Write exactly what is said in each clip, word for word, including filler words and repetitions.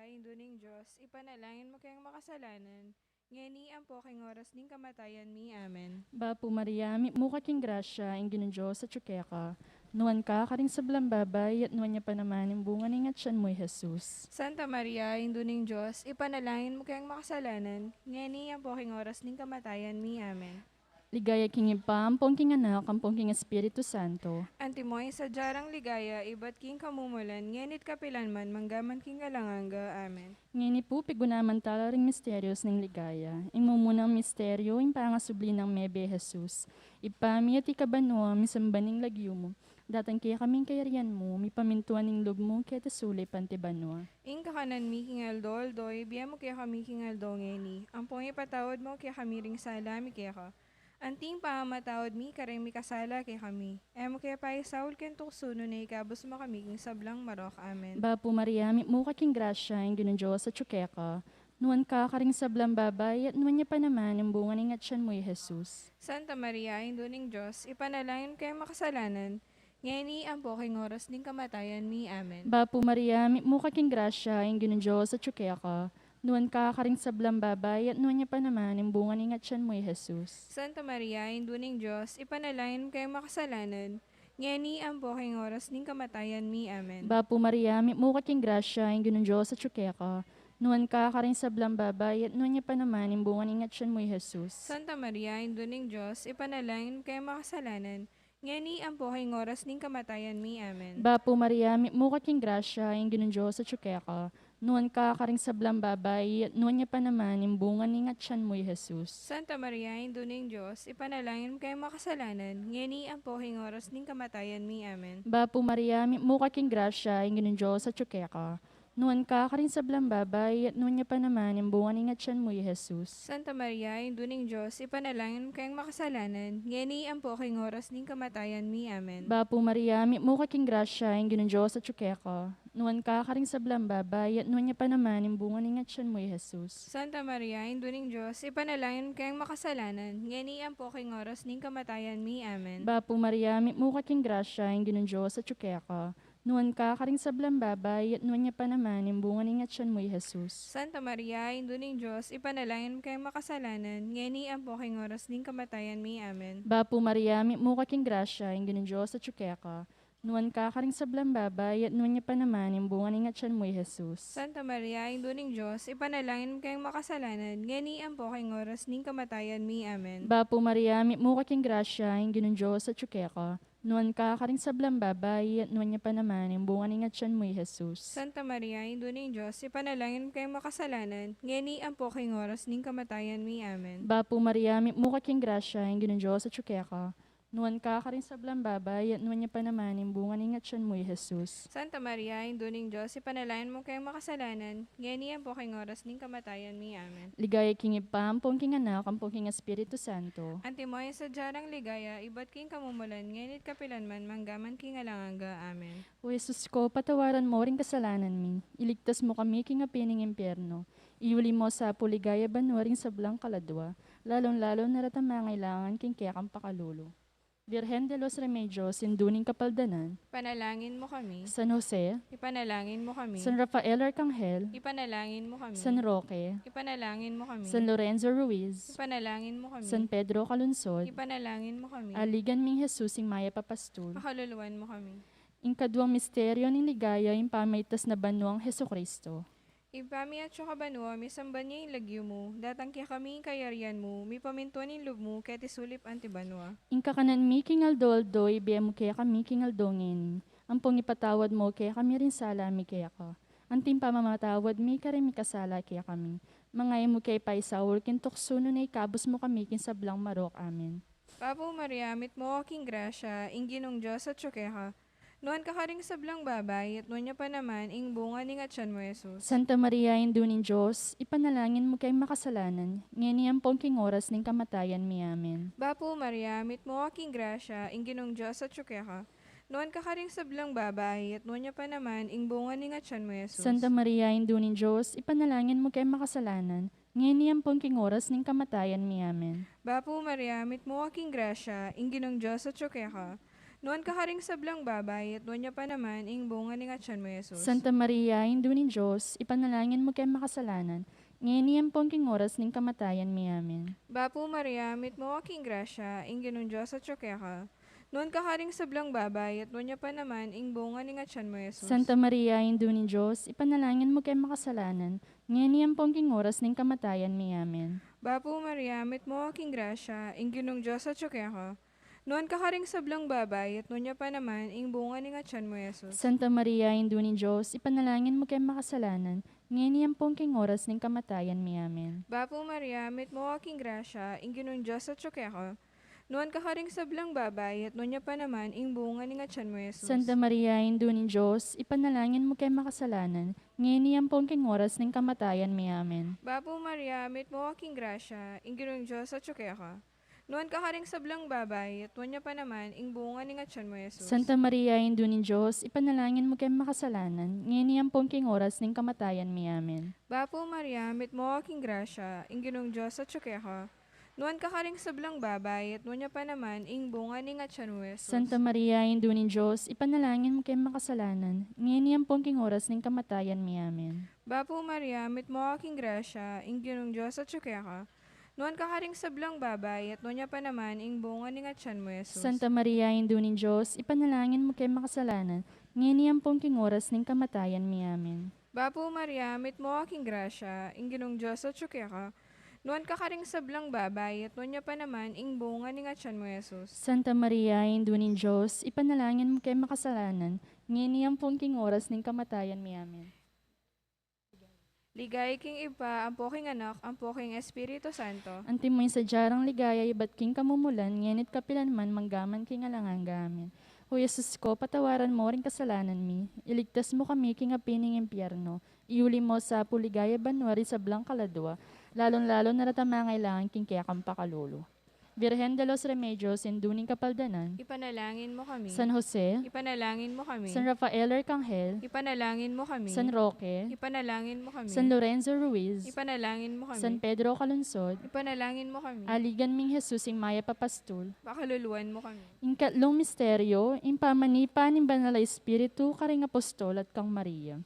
Indu ning Dios, ipanalangin mu keng makasalanan, ngeni ampo king oras ning kamatayan mi. Amen. Bapu Maria, mitmu ka king grasya, ing Ginung Dios atyu keka. Nuan ka karing sablang babai, at nuan ya pa naman ing bunga ning atyan mu, i Jesus. Santa Maria, Indu ning Dios, ipanalangin mu keng makasalanan, ngeni ampo king oras ning kamatayan mi. Amen. Ligaya king Ibpa, ampon king Anak, ampon king Espiritu Santo. Antimo ing sadya rang ligaya, ibat king kamumulan, ngeni't kapilan man, manggaman king alang angga. Amen. Ngeni pu, pigunaman tala ring misterios ning ligaya. Ing mumunang misterio, ing pangasubli nang mebie Jesus. Ibpa mi atyu ka banua, misamban ing lagyu mu. Datang kekami ing kayarian mu, mipamintuan ing lub mu, keti sulip anti banua. Ing kakanan mi king aldo-aldo, ibie mu kekami king aldo ngeni. Ampon ipatawad mu kekami ring sala mi keka. Anti ing pamamatawad mi kareng mikasala kekami. E mu ke paisaul king tuksu, nune ikabus mu kami king sablang marok. Amen. Bapu Maria, mitmu ka king grasya, ing Ginung Dios atyu keka. Nuan ka karing sablang babai, at nuan ya pa naman ing bunga ning atyan mu, i Jesus. Santa Maria, Indu ning Dios, ipanalangin mu keng makasalanan, ngeni ampo king oras ning kamatayan mi. Amen. Bapu Maria, mitmu ka king grasya, ing Ginung Dios atyu keka. Nuan ka karing sablang babai, at nuan ya pa naman ing bunga ning atyan mu, i Jesus. Santa Maria, Indu ning Dios, ipanalangin mu keng makasalanan, ngeni ampo king oras ning kamatayan mi. Amen. Bapu Maria, mitmu ka king grasya, ing Ginung Dios atyu keka. Nuan ka karing sablang babai, at nuan ya pa naman ing bunga ning atyan mu, i Jesus. Santa Maria, Indu ning Dios, ipanalangin mu keng makasalanan, ngeni ampo king oras ning kamatayan mi. Amen. Bapu Maria, mitmu ka king grasya, ing Ginung Dios atyu keka. Nuan ka karing sablang babai, at nuan ya pa naman ing bunga ning atyan mu, i Jesus. Santa Maria, Indu ning Dios, ipanalangin mu keng makasalanan, ngeni ampo king oras ning kamatayan mi. Amen. Bapu Maria, mitmu ka king grasya, ing Ginung Dios atyu keka. Nuan ka karing sablang babai, at nuan ya pa naman ing bunga ning atyan mu, i Jesus. Santa Maria, Indu ning Dios, ipanalangin mu keng makasalanan, ngeni ampo king oras ning kamatayan mi. Amen. Bapu Maria, mitmu ka king grasya, ing Ginung Dios atyu keka. Nuan ka karing sablang babai, at nuan ya pa naman ing bunga ning atyan mu, i Jesus. Santa Maria, Indu ning Dios, ipanalangin mu keng makasalanan, ngeni ampo king oras ning kamatayan mi. Amen. Bapu Maria, mitmu ka king grasya, ing Ginung Dios atyu keka. Nuan ka karing sablang babai, at nuan ya pa naman ing bunga ning atyan mu, i Jesus. Santa Maria, Indu ning Dios, ipanalangin mu keng makasalanan, ngeni ampo king oras ning kamatayan mi. Amen. Bapu Maria, mitmu ka king grasya, ing Ginung Dios atyu keka. Nuan ka karing sablang babai, at nuan ya pa naman ing bunga ning atyan mu, i Jesus. Santa Maria, Indu ning Dios, ipanalangin mu keng makasalanan, ngeni ampo king oras ning kamatayan mi. Amen. Bapu Maria, mitmu ka king grasya, ing Ginung Dios atyu keka. Nuan ka karing sablang babai, at nuan ya pa naman ing bunga ning atyan mu, i Jesus. Santa Maria, Indu ning Dios, ipanalangin mu keng makasalanan, ngeni ampo king oras ning kamatayan mi. Amen. Bapu Maria, mitmu ka king grasya, ing Ginung Dios atyu keka. Nuan ka karing sablang babai, at nuan ya pa naman ing bunga ning atyan mu, i Jesus. Santa Maria, Indu ning Dios, ipanalangin mu keng makasalanan, ngeni ampo king oras ning kamatayan mi. Amen. Ligaya king Ibpa, ampon king Anak, ampon king Espiritu Santo. Antimo ing sadya rang ligaya, ibat king kamumulan, ngeni't kapilan man, manggaman king alang angga. Amen. O Jesus ko, patawaran mu ring kasalanan mi, iligtas mu kami king api ning impyerno, iyuli mu sa pu king ligaya banua ring sablang kaladua, lalung-lalu na retang mangailangan king kekang pakalulu. Virgen de los Remedios, Indu ning Kapaldanan. Ipanalangin mu kami. San Jose. Ipanalangin mu kami. San Rafael Arcangel. Ipanalangin mu kami. San Roque. Ipanalangin mu kami. San Lorenzo Ruiz. Ipanalangin mu kami. San Pedro Calungsod. Ipanalangin mu kami. Aligan ming Jesus, ing mayap a pastul. Pakaluluan mu kami. Ing kaduang misteryo ning ligaya, ing pamaitas na banuang Jesucristo. Ibpa mi atsu ka banua, misamban ya ing lagyu mu, datang kekami ing kayarian mu, mipamintuan ing lub mu, keti sulip anti banua. Ing kakanan mi king aldo-aldo, ibie mu kekami king aldo ngeni. Ampon ipatawad mu kekami ring sala mi keka, anti ing pamamatawad mi kareng mikasala kekami. Manga e mu ke paisaul king tuksu, nune ikabus mu kami king sablang marok. Amen. Bapu Maria, mitmu ka king grasya, ing Ginung Dios atsu keka. Nuan ka karing sablang babai, at nuan ya pa naman ing bunga ning atyan mu, Jesus. Santa Maria, Indu ning Dios, ipanalangin mu keng makasalanan, ngeni ampon king oras ning kamatayan mi. Amen. Bapu Maria, mitmu ka king grasya, ing Ginung Dios atsu keka. Nuan ka karing sablang babai, at nuan ya pa naman ing bunga ning atyan mu, Jesus. Santa Maria, Indu ning Dios, ipanalangin mu keng makasalanan, ngeni ampon king oras ning kamatayan mi. Amen. Bapu Maria, mitmu ka king grasya, ing Ginung Dios atsu keka. Nuan ka karing sablang babai, at nuan ya pa naman ing bunga ning atyan mu, Jesus. Santa Maria, Indu ning Dios, ipanalangin mu keng makasalanan, ngeni ampon king oras ning kamatayan mi. Amen. Bapu Maria, mitmu ka king grasya, ing Ginung Dios atyu keka. Nuan ka karing sablang babai, at nuan ya pa naman ing bunga ning atyan mu, Jesus. Santa Maria, Indu ning Dios, ipanalangin mu keng makasalanan, ngeni ampon king oras ning kamatayan mi. Amen. Bapu Maria, mitmu ka king grasya, ing Ginung Dios atyu keka. Nuan ka karing sablang babai, at nuan ya pa naman ing bunga ning atyan mu, Jesus. Santa Maria, Indu ning Dios, ipanalangin mu keng makasalanan, ngeni ampon king oras ning kamatayan mi. Amen. Bapu Maria, mitmu ka king grasya, ing Ginung Dios atyu keka. Nuan ka karing sablang babai, at nuan ya pa naman ing bunga ning atyan mu, Jesus. Santa Maria, Indu ning Dios, ipanalangin mu keng makasalanan, ngeni ampon king oras ning kamatayan mi. Amen. Bapu Maria, mitmu ka king grasya, ing Ginung Dios atyu keka. Nuan ka karing sablang babai, at nuan ya pa naman ing bunga ning atyan mu, Jesus. Santa Maria, Indu ning Dios, ipanalangin mu keng makasalanan, ngeni ampon king oras ning kamatayan mi. Amen. Bapu Maria, mitmu ka king grasya, ing Ginung Dios atyu keka. Nuan ka karing sablang babai, at nuan ya pa naman ing bunga ning atyan mu, Jesus. Santa Maria, Indu ning Dios, ipanalangin mu keng makasalanan, ngeni ampon king oras ning kamatayan mi. Amen. Bapu Maria, mitmu ka king grasya, ing Ginung Dios atyu keka. Nuan ka karing sablang babai, at nuan ya pa naman ing bunga ning atyan mu, Jesus. Santa Maria, Indu ning Dios, ipanalangin mu keng makasalanan, ngeni ampon king oras ning kamatayan mi. Amen. Bapu Maria, mitmu ka king grasya, ing Ginung Dios atyu keka. Nuan ka karing sablang babai, at nuan ya pa naman ing bunga ning atyan mu, Jesus. Santa Maria, Indu ning Dios, ipanalangin mu keng makasalanan, ngeni ampon king oras ning kamatayan mi. Amen. Ligaya king Ibpa, ampo king Anak, ampo king Espiritu Santo. Antimo ing sadya rang ligaya ibat king kamumulan, ngeni't kapilan man, manggaman king alang angga. Amen. O Jesus ko, patawaran mo ring kasalanan mi, iligtas mo kami king api ning impyerno, iuli mo sa pu king ligaya banua ring sablang kaladua, lalung-lalu na retang mangailangan king kekang pakalulu. Virgen de los Remedios, Indu ning Kapaldanan. Ipanalangin mo kami. San Jose. Ipanalangin mo kami. San Rafael Arcangel. Ipanalangin mo kami. San Roque. Ipanalangin mo kami. San Lorenzo Ruiz. Ipanalangin mo kami. San Pedro Calungsod. Ipanalangin mo kami. Aligan ming Jesus, ing mayap a pastul. Pakaluluan mo kami. Ing katlung misteryo, ing pamanipa ning Banal a Espiritu karing apostol at kang Maria.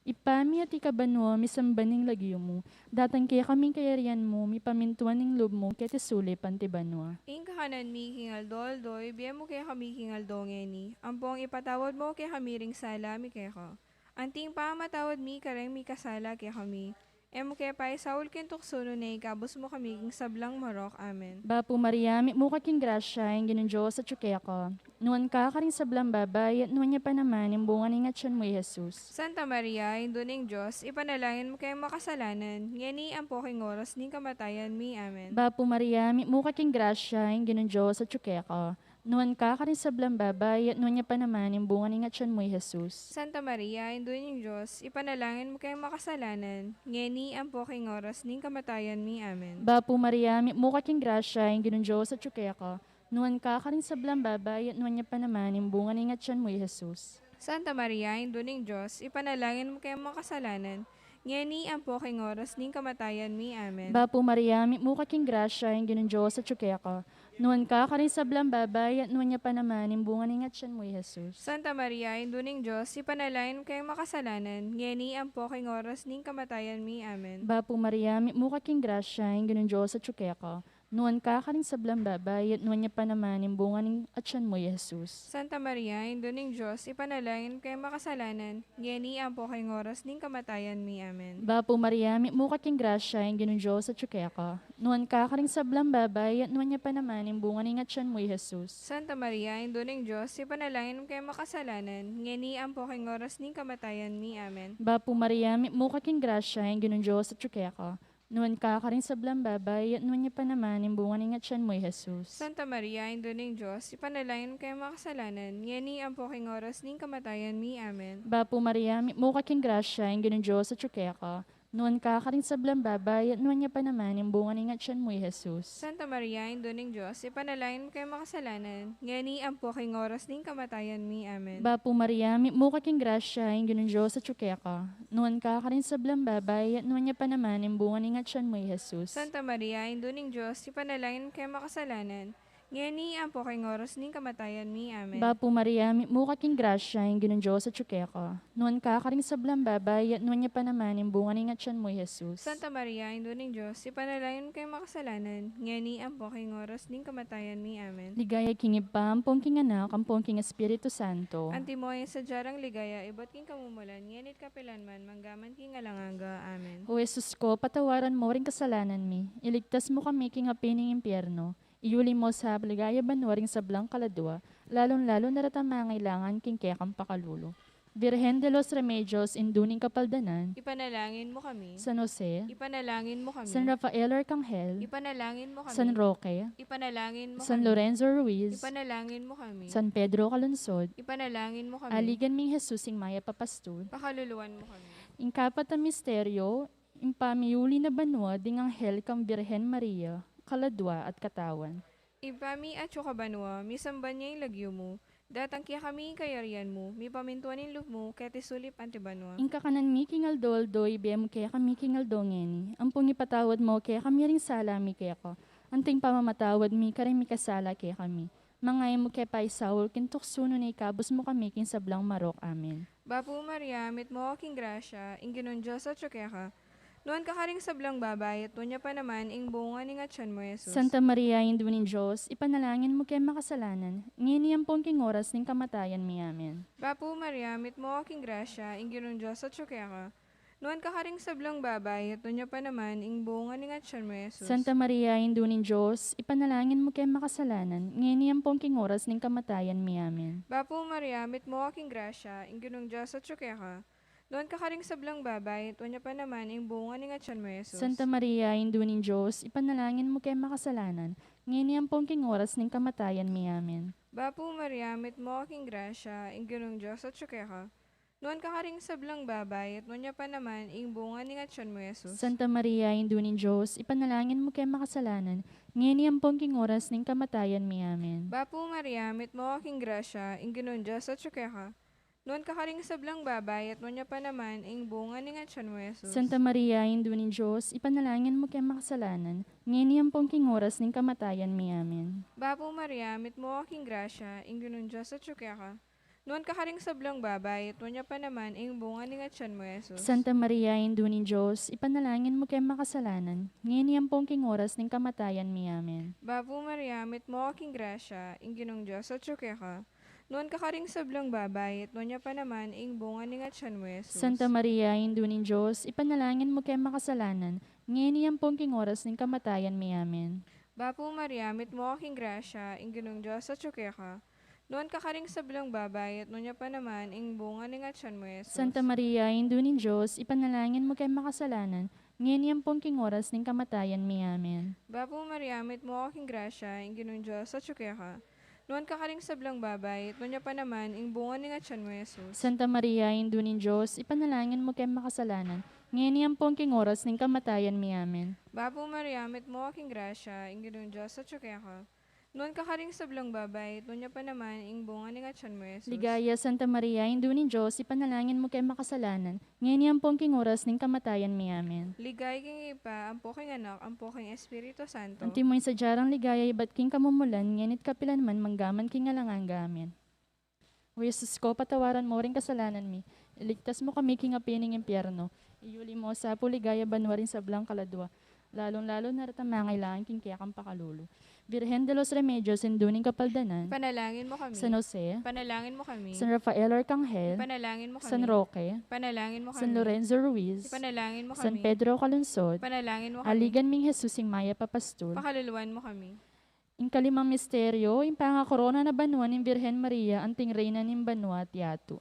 Ibpa mi, atiu ka banua, misamban ing lagyu mu. Datang kekami ing kayarian mu, mipamintuan ing lub mu, keti sulip anti banua. Ing kakanan mi king aldo-aldo, ibie mu kekami king aldo ngeni. Ampong ipatawad mu kekami ring sala mi keka, anti ing pamamatawad mi kareng mikasala kekami. E mu ke paisaul king tuksu, nune ikabus mu kami king sablang marok. Amen. Bapu Maria, mitmu ka king grasya, ing Ginung Dios atyu keka. Nuan ka karing sablang babai, at nuan ya pa naman ing bunga ning atyan mu, i Jesus. Santa Maria, Indu ning Dios, ipanalangin mu keng makasalanan, ngeni ampo king oras ning kamatayan mi. Amen. Bapu Maria, mitmu ka king grasya, ing Ginung Dios atyu keka. Nuan ka karing sablang babai, at nuan ya pa naman ing bunga ning atyan mu, i Jesus. Santa Maria, Indu ning Dios, ipanalangin mu keng makasalanan, ngeni ampo king oras ning kamatayan mi. Amen. Bapu Maria, mitmu ka king grasya, ing Ginung Dios atyu keka. Nuan ka karing sablang babai, at nuan ya pa naman ing bunga ning atyan mu, i Jesus. Santa Maria, Indu ning Dios, ipanalangin mu keng makasalanan, ngeni ampo king oras ning kamatayan mi. Amen. Bapu Maria, mitmu ka king grasya, ing Ginung Dios atyu keka. Nuan ka karing sablang babai, at nuan ya pa naman ing bunga ning atyan mu, i Jesus. Santa Maria, Indu ning Dios, ipanalangin mu keng makasalanan, ngeni ampo king oras ning kamatayan mi. Amen. Bapu Maria, mitmu ka king grasya, ing Ginung Dios atyu keka. Nuan ka karing sablang babai, at nuan ya pa naman ing bunga ning atyan mu, i Jesus. Santa Maria, Indu ning Dios, ipanalangin mu keng makasalanan, ngeni ampo king oras ning kamatayan mi. Amen. Bapu Maria, mitmu ka king grasya, ing Ginung Dios atyu keka. Nuan ka karing sablang babai, at nuan ya pa naman ing bunga ning atyan mu, i Jesus. Santa Maria, Indu ning Dios, ipanalangin mu keng makasalanan, ngeni ampo king oras ning kamatayan mi. Amen. Bapu Maria, mitmu ka king grasya, ing Ginung Dios atyu keka. Nuan ka karing sablang babai, at nuan ya pa naman ing bunga ning atyan mu, i Jesus. Santa Maria, Indu ning Dios, ipanalangin mu keng makasalanan, ngeni ampo king oras ning kamatayan mi. Amen. Bapu Maria, mitmu ka king grasya, ing Ginung Dios atyu keka. Nuan ka karing sablang babai, at nuan ya pa naman ing bunga ning atyan mu, i Jesus. Santa Maria, Indu ning Dios, ipanalangin mu keng makasalanan, ngeni ampo king oras ning kamatayan mi. Amen. Bapu Maria, mitmu ka king grasya, ing Ginung Dios atyu keka. Nuan ka karing sablang babai, at nuan ya pa naman ing bunga ning atyan mu, i Jesus. Santa Maria, Indu ning Dios, ipanalangin mu keng makasalanan, Ngeni ampo king oras ning kamatayan mi. Amen. Bapu Maria, mitmu ka king grasya, ing Ginung Dios atyu keka. Nuan ka karing sablang babai, at nuan ya pa naman ing bunga ning atyan mu, i Jesus. Santa Maria, Indu ning Dios, ipanalangin mu kaming makasalanan, ngeni ampo king oras ning kamatayan mi. Amen. Ligaya king Ibpa, ampon king Anak, ampon king Espiritu Santo. Antimo ing sadya rang ligaya ibat king kamumulan, ngeni't kapilan man, manggaman king alang angga. Amen. O Jesus ko, patawaran mu ring kasalanan mi, iligtas mu kami king api ning impyerno, iyuli mu sa ligaya banua ring sablang kaladua, lalung-lalu na retang mangailangan king kekang pakalulu. Virgen de los Remedios, Indu ning Kapaldanan. Ipanalangin mu kami. San Jose. Ipanalangin mu kami. San Rafael Arcangel. Ipanalangin mu kami. San Roque. Ipanalangin mu kami. San Lorenzo Ruiz. Ipanalangin mu kami. San Pedro Calungsod. Ipanalangin mu kami. Aligan ming Jesus, ing mayap a pastul. Pakaluluan mu kami. Ing kapat a misteryo, ing pamiuli na banua ding anghel kang Virgen Maria, kaladua at katawan. Ibpa mi atsu ka banua, misamban ya ing lagyu mu, datang kekami ing kayarian mu, mipamintuan ing lub mu, keti sulip anti banua. Ing kakanan mi king aldo-aldo, ibie mu kekami king aldo ngeni, ampon ipatawad mu kekami ring sala mi keka, anti ing pamamatawad mi karing mikasala kekami. Manga e mu ke paisaul king tuksu, nune ikabus mu kami king sablang marok. Amen. Bapu Maria, mitmu ka king grasya, ing Ginung Dios atyu keka. Nuan ka karing sablang babai, at nuan ya pa naman ing bunga ning atyan mu, Jesus. Santa Maria, Indu ning Dios, ipanalangin mu kaming makasalanan, ngeni ampon king oras ning kamatayan mi. Amen. Bapu Maria, mitmu ka king grasya, ing Ginung Dios atyu keka. Nuan ka karing sablang babai, at nuan ya pa naman ing bunga ning atyan mu, Jesus. Santa Maria, Indu ning Dios, ipanalangin mu kaming makasalanan, ngeni ampon king oras ning kamatayan mi. Amen. Bapu Maria, mitmu ka king grasya, ing Ginung Dios atyu keka. Nuan ka karing sablang babai, at nuan ya pa naman ing bunga ning atyan mu, Jesus. Santa Maria, Indu ning Dios, ipanalangin mu kaming makasalanan, ngeni ampon king oras ning kamatayan mi. Amen. Bapu Maria, mitmu ka king grasya, ing Ginung Dios atyu keka. Nuan ka karing sablang babai, at nuan ya pa naman ing bunga ning atyan mu, Jesus. Santa Maria, Indu ning Dios, ipanalangin mu kaming makasalanan, ngeni ampon king oras ning kamatayan mi. Amen. Bapu Maria, mitmu ka king grasya, ing Ginung Dios atyu keka. Nuan ka karing sablang babai, at nuan ya pa naman ing bunga ning atyan mu, Jesus. Santa Maria, Indu ning Dios, ipanalangin mu kaming makasalanan, ngeni ampon king oras ning kamatayan mi. Amen. Bapu Maria, mitmu ka king grasya, ing Ginung Dios atyu keka. Nuan ka karing sablang babai, at nuan ya pa naman ing bunga ning atyan mu, Jesus. Santa Maria, Indu ning Dios, ipanalangin mu kaming makasalanan, ngeni ampon king oras ning kamatayan mi. Amen. Bapu Maria, mitmu ka king grasya, ing Ginung Dios atyu keka. Nuan ka karing sablang babai, at nuan ya pa naman ing bunga ning atyan mu, Jesus. Santa Maria, Indu ning Dios, ipanalangin mu kaming makasalanan, ngeni ampon king oras ning kamatayan mi. Amen. Bapu Maria, mitmu ka king grasya, ing Ginung Dios atyu keka. Nuan ka karing sablang babai, at nuan ya pa naman ing bunga ning atyan mu, Jesus. Santa Maria, Indu ning Dios, ipanalangin mu kaming makasalanan, ngeni ampon king oras ning kamatayan mi. Amen. Bapu Maria, mitmu ka king grasya, ing Ginung Dios atyu keka. Nuan ka karing sablang babai, at nuan ya pa naman ing bunga ning atyan mu, Jesus. Santa Maria, Indu ning Dios, ipanalangin mu kaming makasalanan, ngeni ampon king oras ning kamatayan mi. Amen. Bapu Maria, mitmu ka king grasya, ing Ginung Dios atyu keka. Nuan ka karing sablang babai, at nuan ya pa naman ing bunga ning atyan mu, Jesus. Ligaya, Santa Maria, Indu ning Dios, ipanalangin mu kaming makasalanan, ngeni ampon king oras ning kamatayan mi. Amen. Ligaya king Ibpa, ampo king Anak, ampo king Espiritu Santo. Antimo ing sadya rang ligaya ibat king kamumulan, ngeni't kapilan man, manggaman king alang angga. Amen. O Jesus ko, patawaran mu ring kasalanan mi, iligtas mu kami king api ning impyerno, iyuli mu sa pu ligaya banua ring sablang kaladua, lalung-lalu na retang mangailangan king kekang pakalulu. Virgen de los Remedios, Indu ning Kapaldanan. Ipanalangin mu kami. San Jose. Ipanalangin mu kami. San Rafael Arcangel. Ipanalangin mu kami. San Roque. Ipanalangin mu kami. San Lorenzo Ruiz. Ipanalangin mu kami. San Pedro Calungsod. Ipanalangin mu kami. Aligan ming Jesus, ing mayap a pastul. Pakaluluan mu kami. Ing kalimang misteryo, ing pangakorona na banua ning Virgen Maria anting Reyna ning banua at yatu.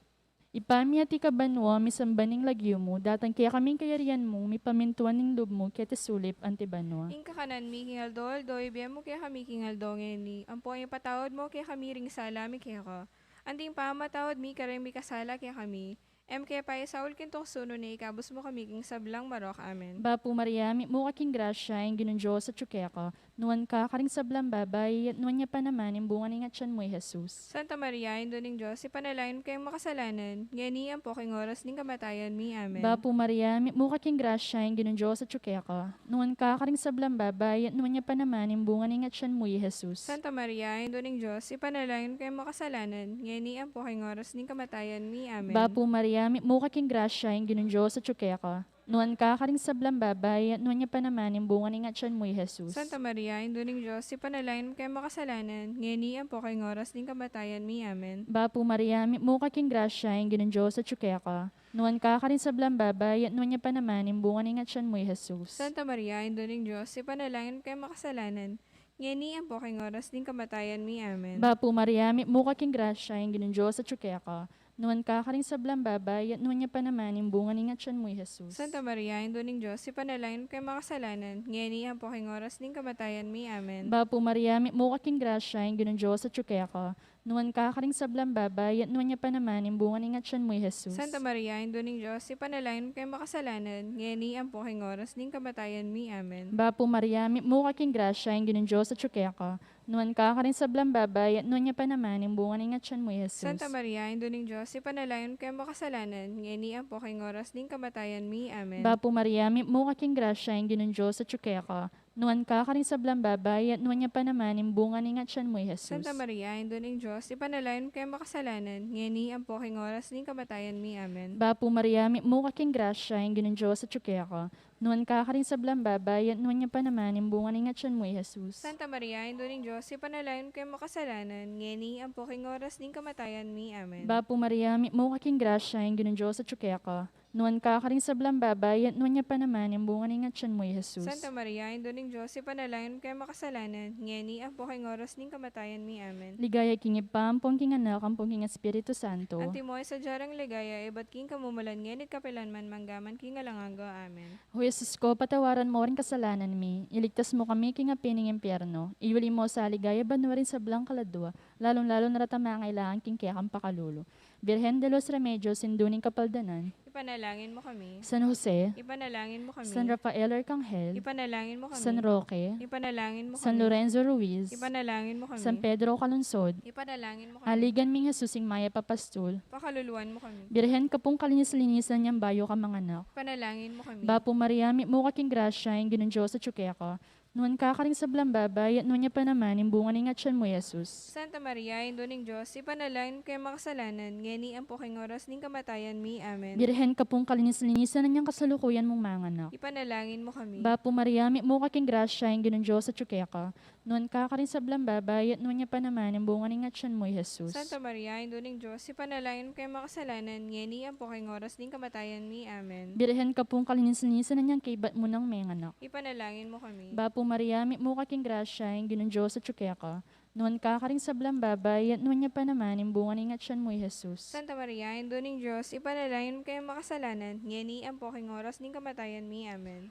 Ibpa mi, atiu ka banua, misamban ing lagyu mu, datang kekami ing kayarian mu, mipamintuan ing lub mu keti sulip anti banua. Ing kakanan mi king aldo-aldo, ibie mu kekami king aldo ngeni, ampon ipatawad mu kekami ring sala mi keka, anti ing pamamatawad mi karing mikasala kekami, e mu ke paisaul king tuksu, nune ikabus mu kami king sablang marok. Amen. Bapu Maria, mitmu ka king grasya, ing Ginung Dios atyu keka. nuan ka karing sablang babai, at nuan ya pa naman ing bunga ning atyan mu, i Jesus. Santa Maria, Indu ning Dios, ipanalangin mu kaming makasalanan, ngeni ampo king oras ning kamatayan mi. Amen. Bapu Maria, mitmu ka king grasya, ing Ginung Dios atyu keka. Nuan ka karing sablang babai, at nuan ya pa naman ing bunga ning atyan mu, i Jesus. Santa Maria, Indu ning Dios, ipanalangin mu kaming makasalanan, ngeni ampo king oras ning kamatayan mi. Amen. Bapu Maria, mitmu ka king grasya, ing Ginung Dios atyu keka. Nuan ka karing sablang babai, at nuan ya pa naman ing bunga ning atyan mu, i Jesus. Santa Maria, Indu ning Dios, ipanalangin mu kaming makasalanan, ngeni ampo king oras ning kamatayan mi. Amen. Bapu Maria, mitmu ka king grasya, ing Ginung Dios atyu keka. Nuan ka karing sablang babai, at nuan ya pa naman ing bunga ning atyan mu, i Jesus. Santa Maria, Indu ning Dios, ipanalangin mu kaming makasalanan, ngeni ampo king oras ning kamatayan mi. Amen. Bapu Maria, mitmu ka king grasya, ing Ginung Dios atyu keka. Nuan ka karing sablang babai, at nuan ya pa naman ing bunga ning atyan mu, i Jesus. Santa Maria, Indu ning Dios, ipanalangin mu kaming makasalanan, ngeni ampo king oras ning kamatayan mi. Amen. Bapu Maria, mitmu ka king grasya, ing Ginung Dios atyu keka. Nuan ka karing sablang babai, at nuan ya pa naman ing bunga ning atyan mu, i Jesus. Santa Maria, Indu ning Dios, ipanalangin mu kaming makasalanan, ngeni ampo king oras ning kamatayan mi. Amen. Bapu Maria, mitmu ka king grasya, ing Ginung Dios atyu keka. Nuan ka karing sablang babai, at nuan ya pa naman ing bunga ning atyan mu, i Jesus. Santa Maria, Indu ning Dios, ipanalangin mu kaming makasalanan, ngeni ampo king oras ning kamatayan mi. Amen. Bapu Maria, mitmu ka king grasya, ing Ginung Dios atyu keka. Nuan ka karing sablang babai, at nuan ya pa naman ing bunga ning atyan mu, i Jesus. Santa Maria, Indu ning Dios, ipanalangin mu kaming makasalanan, ngeni ampo king oras ning kamatayan mi. Amen. Bapu Maria, mitmu ka king grasya, ing Ginung Dios atyu keka. Nuan ka karing sablang babai, at nuan ya pa naman ing bunga ning atyan mu, i Jesus. Santa Maria, Indu ning Dios, ipanalangin mu kaming makasalanan, ngeni ampo king oras ning kamatayan mi. Amen. Bapu Maria, mitmu ka king grasya, ing Ginung Dios atyu keka. Nuan ka karing sablang babai, at nuan ya pa naman ing bunga ning atyan mu, i Jesus. Santa Maria, Indu ning Dios, ipanalangin mu kaming makasalanan, ngeni ampo king oras ning kamatayan mi. Amen. Ligaya king Ibpa, ampon king Anak, ampon king Espiritu Santo. Antimo ing sadya rang ligaya, ibat king kamumulan, ngeni't kapilan man, mangga man king alang angga. Amen. O Jesus ko, patawaran mu ring kasalanan mi, iligtas mu kami king api ning impyerno, iyuli mu sa ligaya banua ring sablang kaladua, lalung-lalu na retang mangailangan king kekang pakalulu. Birhen de los Remedios, Indu ning Kapaldanan, ipanalangin mu kami. San Jose, ipanalangin mu kami. San Rafael Arcangel, ipanalangin mu kami. San Roque, ipanalangin mu kami. San Lorenzo Ruiz, ipanalangin mu kami. San Pedro Calungsod, ipanalangin mu kami. Aligan ming Jesus, ing mayap a pastul, pakaluluan mu kami. Birhen ka pung kalinis-linisan yang bayu kang manganak, ipanalangin mu kami. Bapu Maria, mitmu ka king grasya, ing Ginung Dios atyu keka. Nuan ka karing sablang babai, at nuan ya pa naman ing bunga ning atyan mu, i Jesus. Santa Maria, Indu ning Dios, ipanalangin mu kaming makasalanan, ngeni ampo king oras ning kamatayan mi. Amen. Birhen ka pung kalinis-linisan yang kasalukuyan mung manganak, ipanalangin mu kami. Bapu Maria, mitmu ka king grasya, ing Ginung Dios atyu keka. Nuan ka karing sablang babai, at nuan ya pa naman ing bunga ning atyan mu, i Jesus. Santa Maria, Indu ning Dios, ipanalangin mu kaming makasalanan, ngeni ampo king oras ning kamatayan mi. Amen. Birhen ka pung kalinis-linisan yang kaybat mu nang menganak, ipanalangin mu kami. Bapu Maria, mitmu ka king grasya, ing Ginung Dios atyu keka. Nuan ka karing sablang babai, at nuan ya pa naman ing bunga ning atyan mu, i Jesus. Santa Maria, Indu ning Dios, ipanalangin mu kaming makasalanan, ngeni ampo king oras ning kamatayan mi. Amen.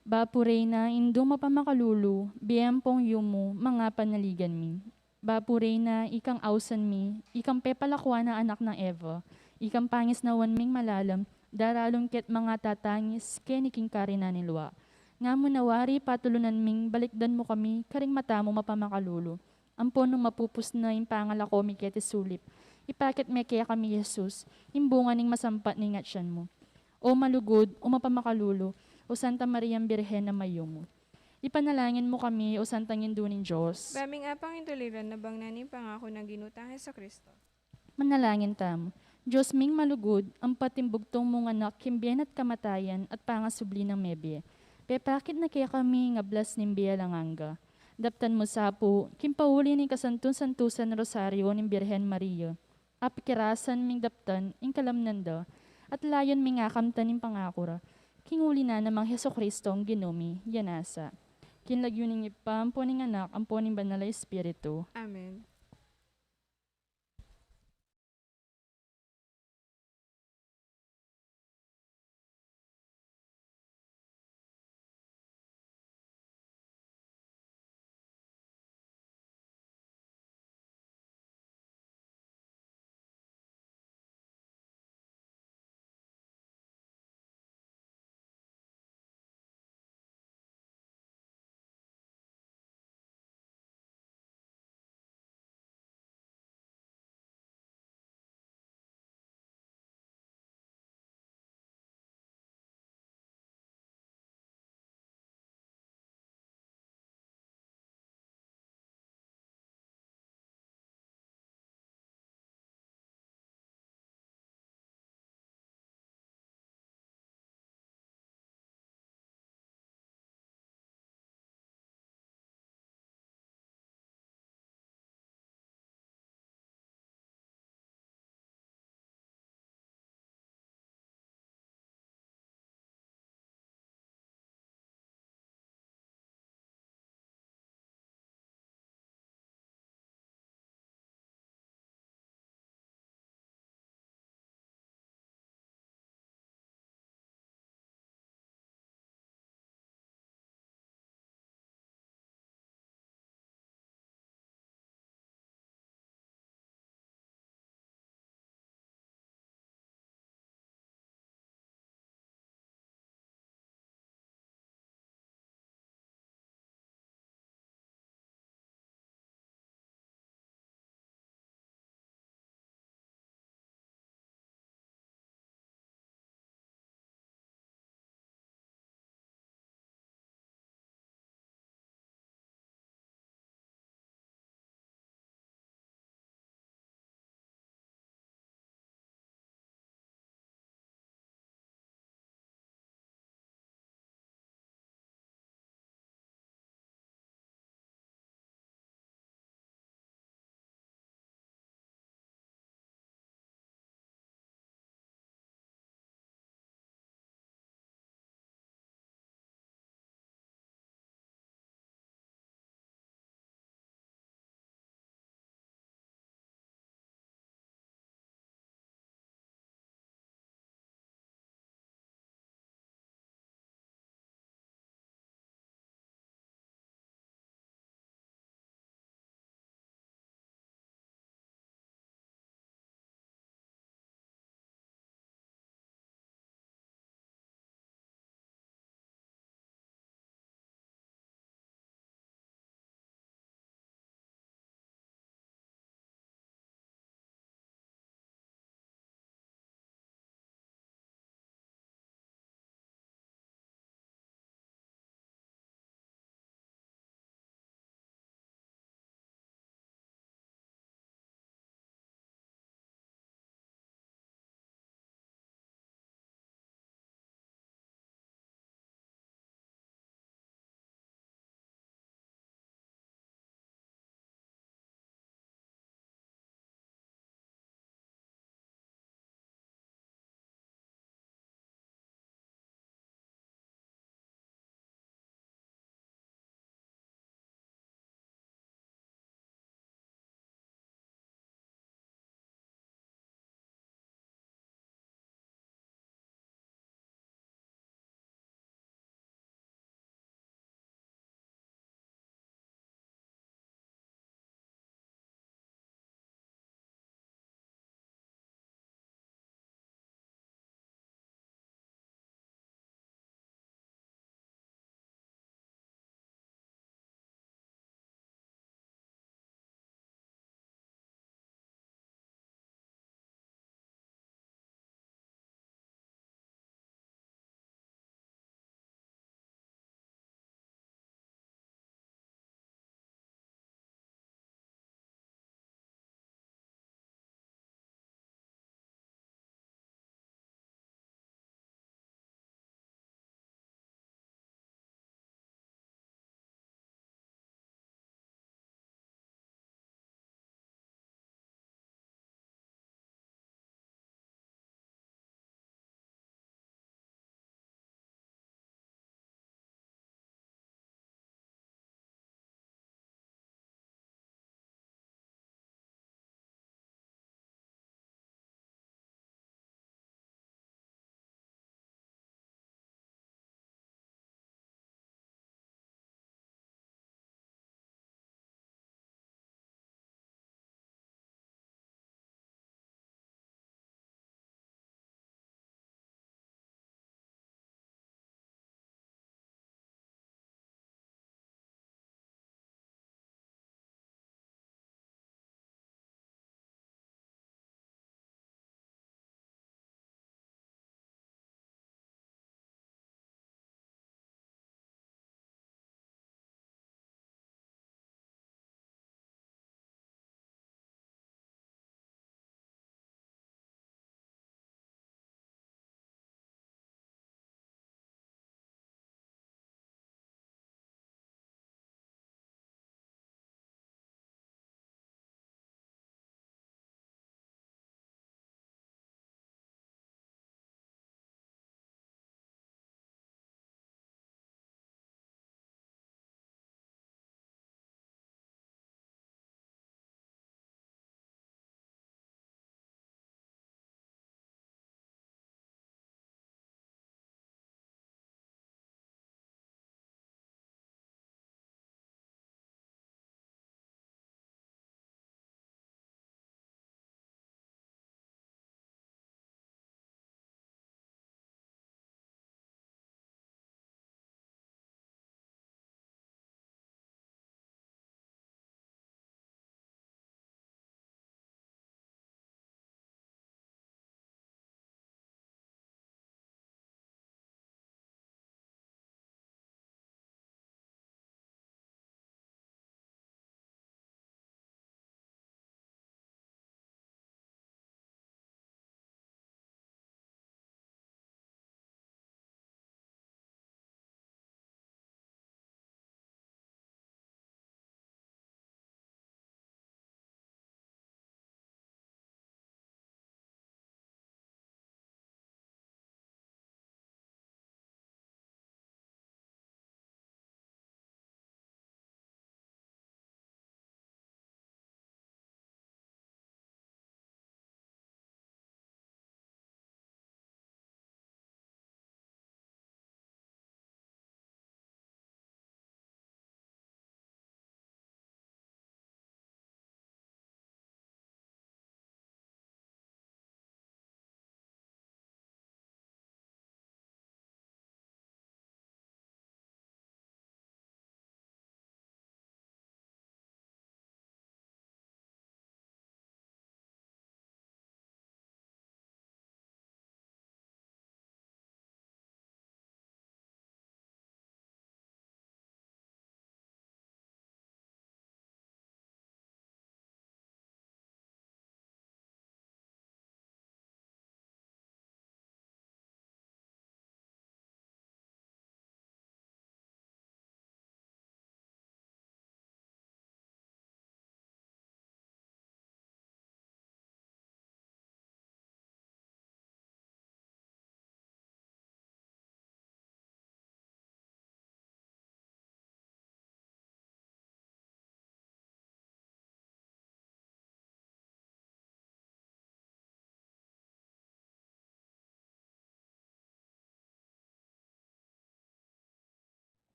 Bapu Reyna, Indung mapamakalulu, bie ampong yumu, manga panaligan mi. Bapu Reyna, ikang ausan mi, ikang pepalakuan a anak nang Eva, ikang pangisnawan ming malalam, daralung ke't manga tatangis keni king karinan ning lua. Nga mu na wari patulunan ming balikdan mu kami karing mata mu mapamakalulu. Ampon nung mapupus na ing pangalako mi keti sulip, ipakit me kekami, i Jesus, ing bunga ning masampat ning atyan mu. O malugud, o mapamakalulu, o Santa Mariang Birhen a mayumu, ipanalangin mu kami, o Santang Indu ning Dios. Ba ming apang intuliran na bang na ning pangaku nang Ginu tang Jesucristo. Manalangin tamu. Dios ming malugud, ampat ing bugtung mung anak king bie na't kamatayan at pangasubli nang mebie, pepakit na kekami ing ablas ning bie alang angga. Daptan mu sa pu, king pauli ning kasantu-santusan Rosario ning Birhen Maria, apikirasan ming daptan ing kalamnan da, at layun ming akamtan ing pangaku ra, king uli na namang Jesucristong Ginu mi. Yana sa. King lagyu ning Ibpa, ampo ning Anak, ampo ning Banal a Espiritu. Amen.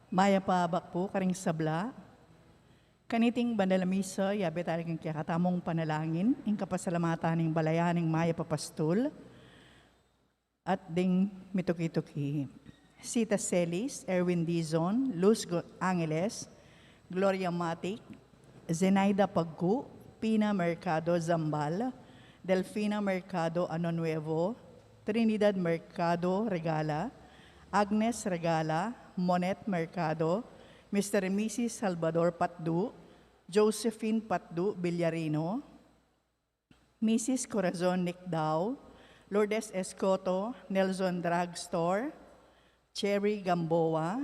Mayap a abak pu karing sabla. Kaniting banal a misa, yabe tala king kekatamung panalangin ing kapasalamatan ning balayan ning mayap a pastul at ding mituki-tuki. Sita Celis, Erwin Dizon, Luz Go-, Angeles, Gloria Matic, Zenaida Pagcu, Pina Mercado Zambal, Delfina Mercado Ano Nuevo, Trinidad Mercado Regala, Agnes Regala, Monet Mercado, Mister and Missus Salvador Patdu, Josephine Patdu Villarino, Missus Corazon Nicdao, Lourdes Escoto, Nelson Drugstore, Cherry Gamboa,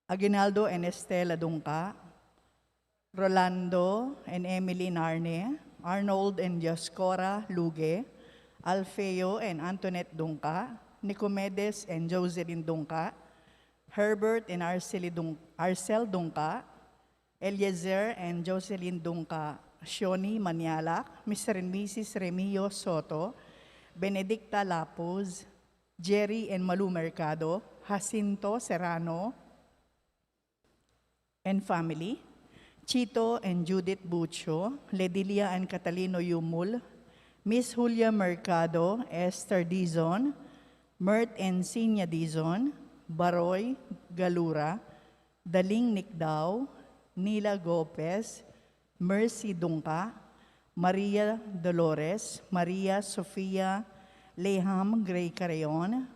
Aguinaldo and Estela Dungca, Rolando and Emily Narne, Arnold and Dioscora Luge, Alfeo and Antoinette Dungca, Nicomedes and Joselyn Dungca, Herbert and Arceli Dung-, Arcel Dungca, Eliezer and Jocelyn Dungca, Shoni Manialak, Mister and Missus Remio Soto, Benedicta Lapuz, Jerry and Malu Mercado, Jacinto Serrano and family, Chito and Judith Bucho, Ledilia and Catalino Yumul, Miss Julia Mercado, Esther Dizon, Mert and Sinya Dizon, Baroy Galura, Daling Nicdao, Nila Gopez, Mercy Dungca, Maria Dolores, Maria Sofia Leham, Gray Carreon,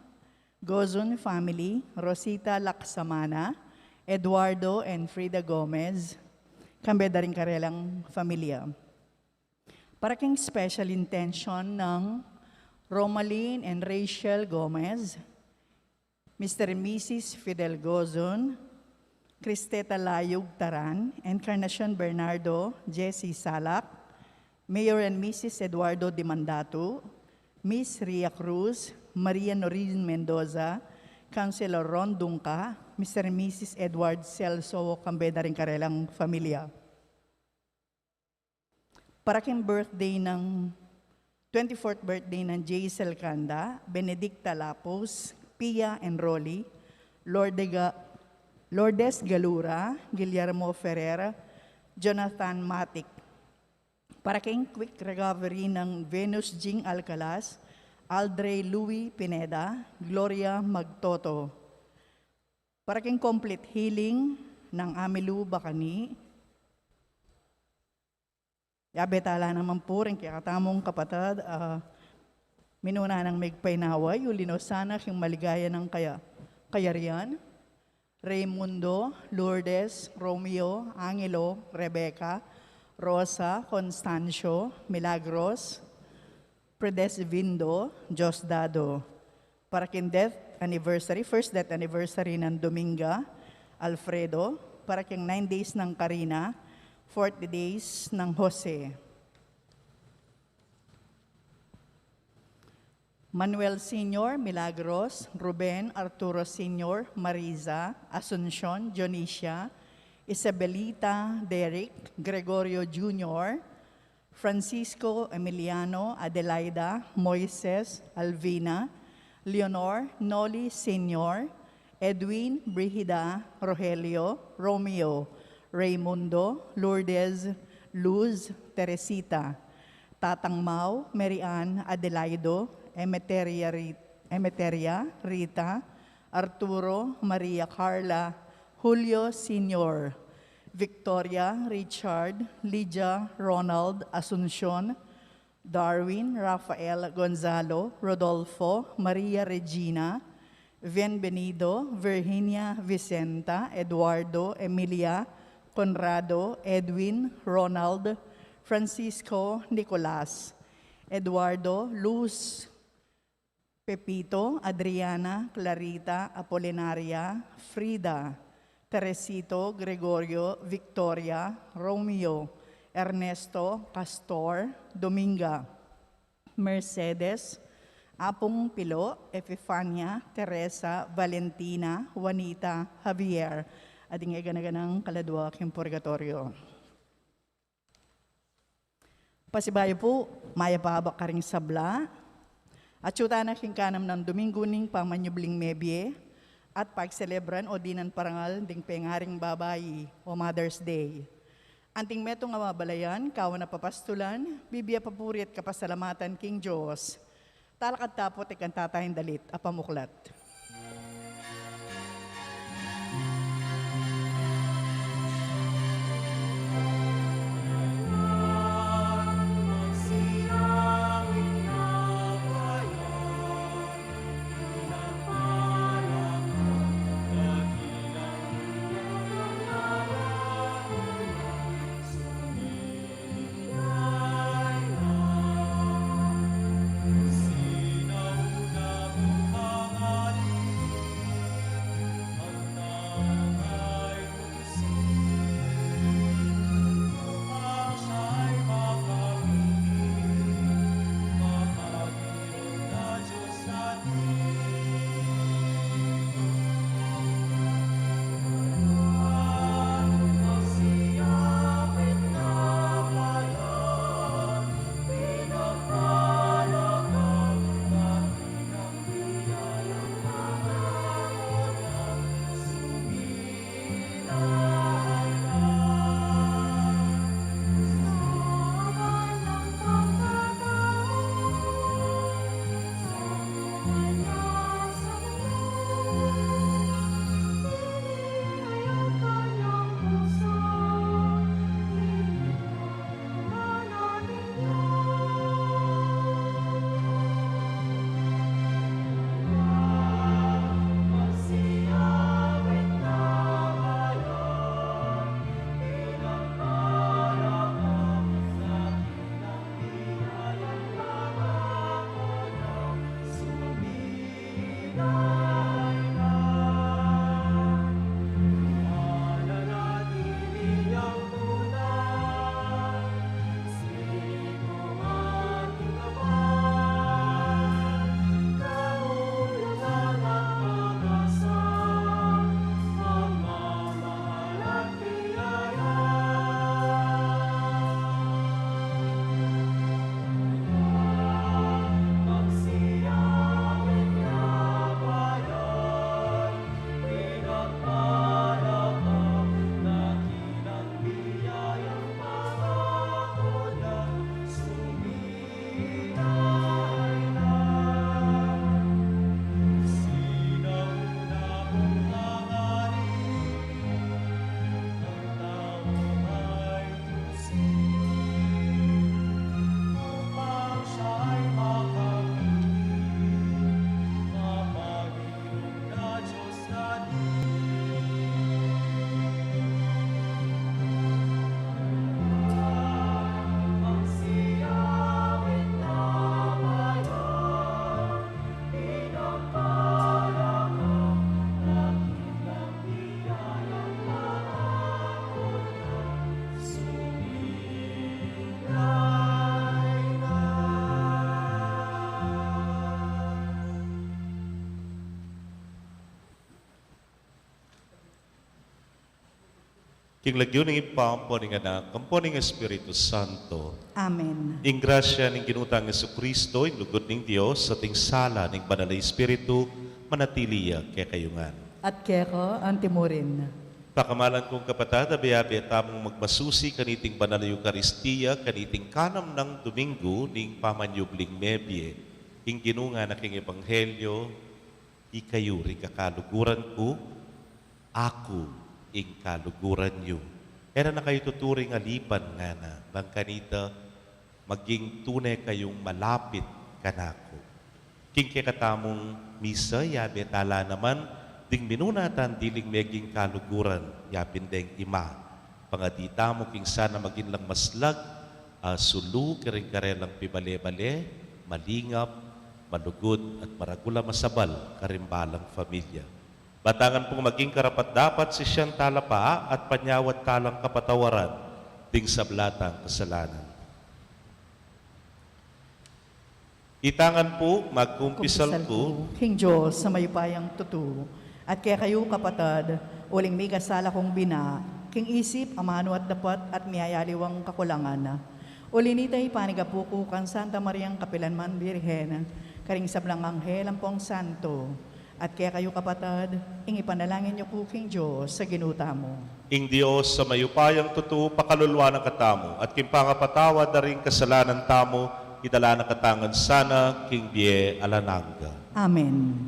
Gozon family, Rosita Laksamana, Eduardo and Frida Gomez, kambe da ring karelang familia. Para king special intention nang Romaline and Rachel Gomez, Mister and Missus Fidel Gozon, Cristeta Layug Taran, Encarnacion Bernardo, Jessie Salak, Mayor and Missus Eduardo Dimandatu, Miss Ria Cruz, Maria Norin Mendoza, Councilor Ron Dungca, Mister and Missus Edward Celso, kambe da ring karelang familia. Para king birthday ng, twenty-fourth birthday ng Jaisel Canda, Benedicta Lapus, Pia and Rolly, Lorde Ga-, Lourdes Galura, Guillermo Ferrer, Jonathan Matic. Para king quick recovery ng Venus Jing Alcalas, Aldrey Louis Pineda, Gloria Magtoto. Para king complete healing ng Amilu Bacani, yabe tala naman pu ring kekatamung kapatad, ah, minuna nang migpainaway, uli na sana king maligaya nang kaya-, kayarian, Raymundo, Lourdes, Romeo, Angelo, Rebecca, Rosa, Constancio, Milagros, Predesvindo, Diosdado. Para king death anniversary, first death anniversary ng Dominga Alfredo, para king nine days ng Karina, forty days ng Jose. Manuel Senior, Milagros, Ruben, Arturo Senior, Mariza, Asuncion, Dionisia, Isabelita, Derek, Gregorio Junior, Francisco, Emiliano, Adelaida, Moises, Alvina, Leonor, Noli Senior, Edwin, Brigida, Rogelio, Romeo, Raymundo, Lourdes, Luz, Teresita, Tatang Mau, Mary Ann, Adelaido, Emeteria Ri-, Emeteria, Rita, Arturo, Maria Carla, Julio Senior, Victoria, Richard, Lydia, Ronald, Asuncion, Darwin, Rafael, Gonzalo, Rodolfo, Maria Regina, Bienvenido, Virginia, Vicenta, Eduardo, Emilia, Conrado, Edwin, Ronald, Francisco, Nicolas, Eduardo, Luz, Pepito, Adriana, Clarita, Apolinaria, Frida, Teresito, Gregorio, Victoria, Romeo, Ernesto, Pastor, Dominga, Mercedes, Apung Pilo, Epifania, Teresa, Valentina, Juanita, Javier, at ding e gana-ganang kaladua king purgatorio. Pasibayu pu, mayap a abak karing sabla. Atyu tana king kanam nang Domingo ning pamanyubling mebie, at pagselebran o dinan parangal ding pengaring babai o Mother's Day. Anting metung a mabalayan, kawan a papastulan, bibie papuri at kapasalamatan king Dios. Talakad ta pu at ikanta tayang dalit a pamuklat. King lagyu ning Ibpa, ampo ning Anak, ampo ning Espiritu Santo. Amen. Ing grasya ning Ginu tang Jesucristo, ing lugud ning Dios, at ing sala ning Banal a Espiritu, manatili ya kekayu ngan. At keka antimurin. Pakamalan kung kapatad, abe-abe tamung magmasusi kaniting Banal a Eukaristia, kaniting kanam nang Domingo ning pamanyubling mebie. Ing Ginu ngana king Ebanghelyo, ikayu ring kakaluguran ku, aku ing kaluguran yu. E na kayu tuturing alipan, ngana, bang kanita maging tune kayung malapit kanaku. King kekatamung misa, yabe tala naman ding minuna tang diling meging kaluguran, yapin deng ima. Pangadi tamu king sana maging lang maslag a sulu karing karelang pibale-bale, malingap, malugud, at maragul a masabal karing balang familia. Batangan pung maging karapat-dapat sisian tala pa at panyawad talang kapatawaran ding sabla tang kasalanan. Itangan pu, magkumpisal ku king Dios a mayupayang tutu, at kekayu, kapatad, uling mikasala kung bina, king isip, amanu at dapat, at miyayaliwang kakulangan. Uli nita, ipanigapu ku kang Santa Mariang kapilanman Birhen, karing sablang anghel ampong santo, At kekayu, kapatad, ing ipanalangin yu ku king Dios a Ginu tamu. Ing Dios a mayupayang tutu pakaluluan na katamu, at king pangapatawad da ring kasalanan tamu, idala na katamu ngan sana king bie alang angga. Amen.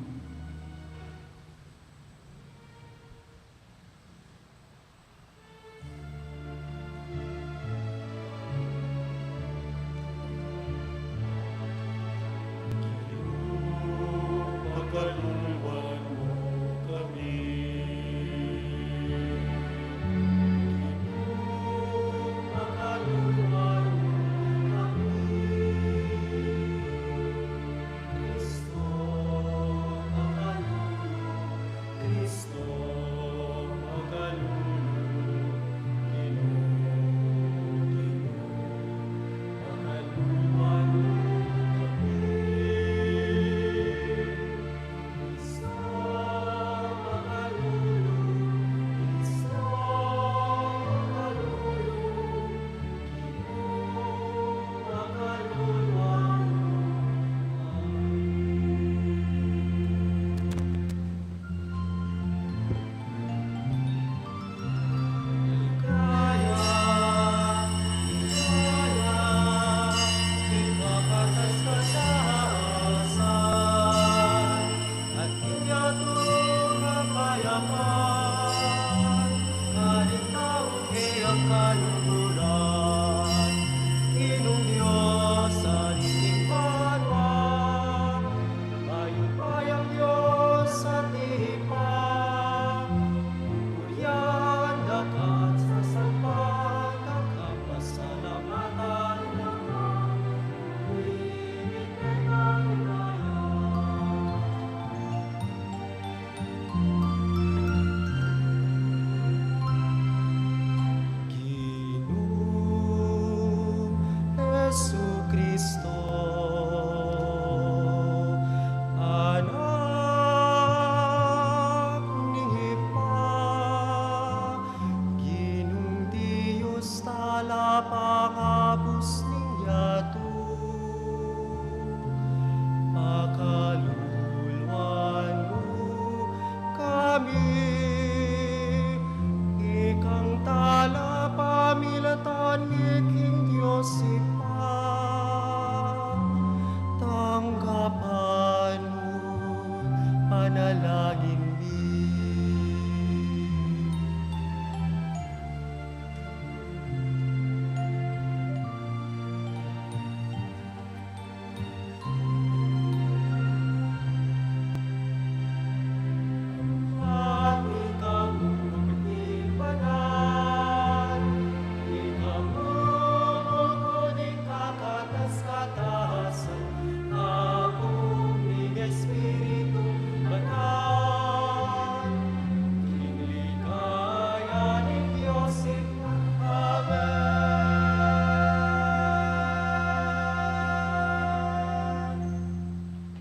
Ginu Jesucristo, Anak ning Ibpa, Ginung Dios, talapangabus ning yatu, pakaluluan mu kami, ikang talapamilatan mi king Dios Ibpa. Tanggapan mu panalangin mi.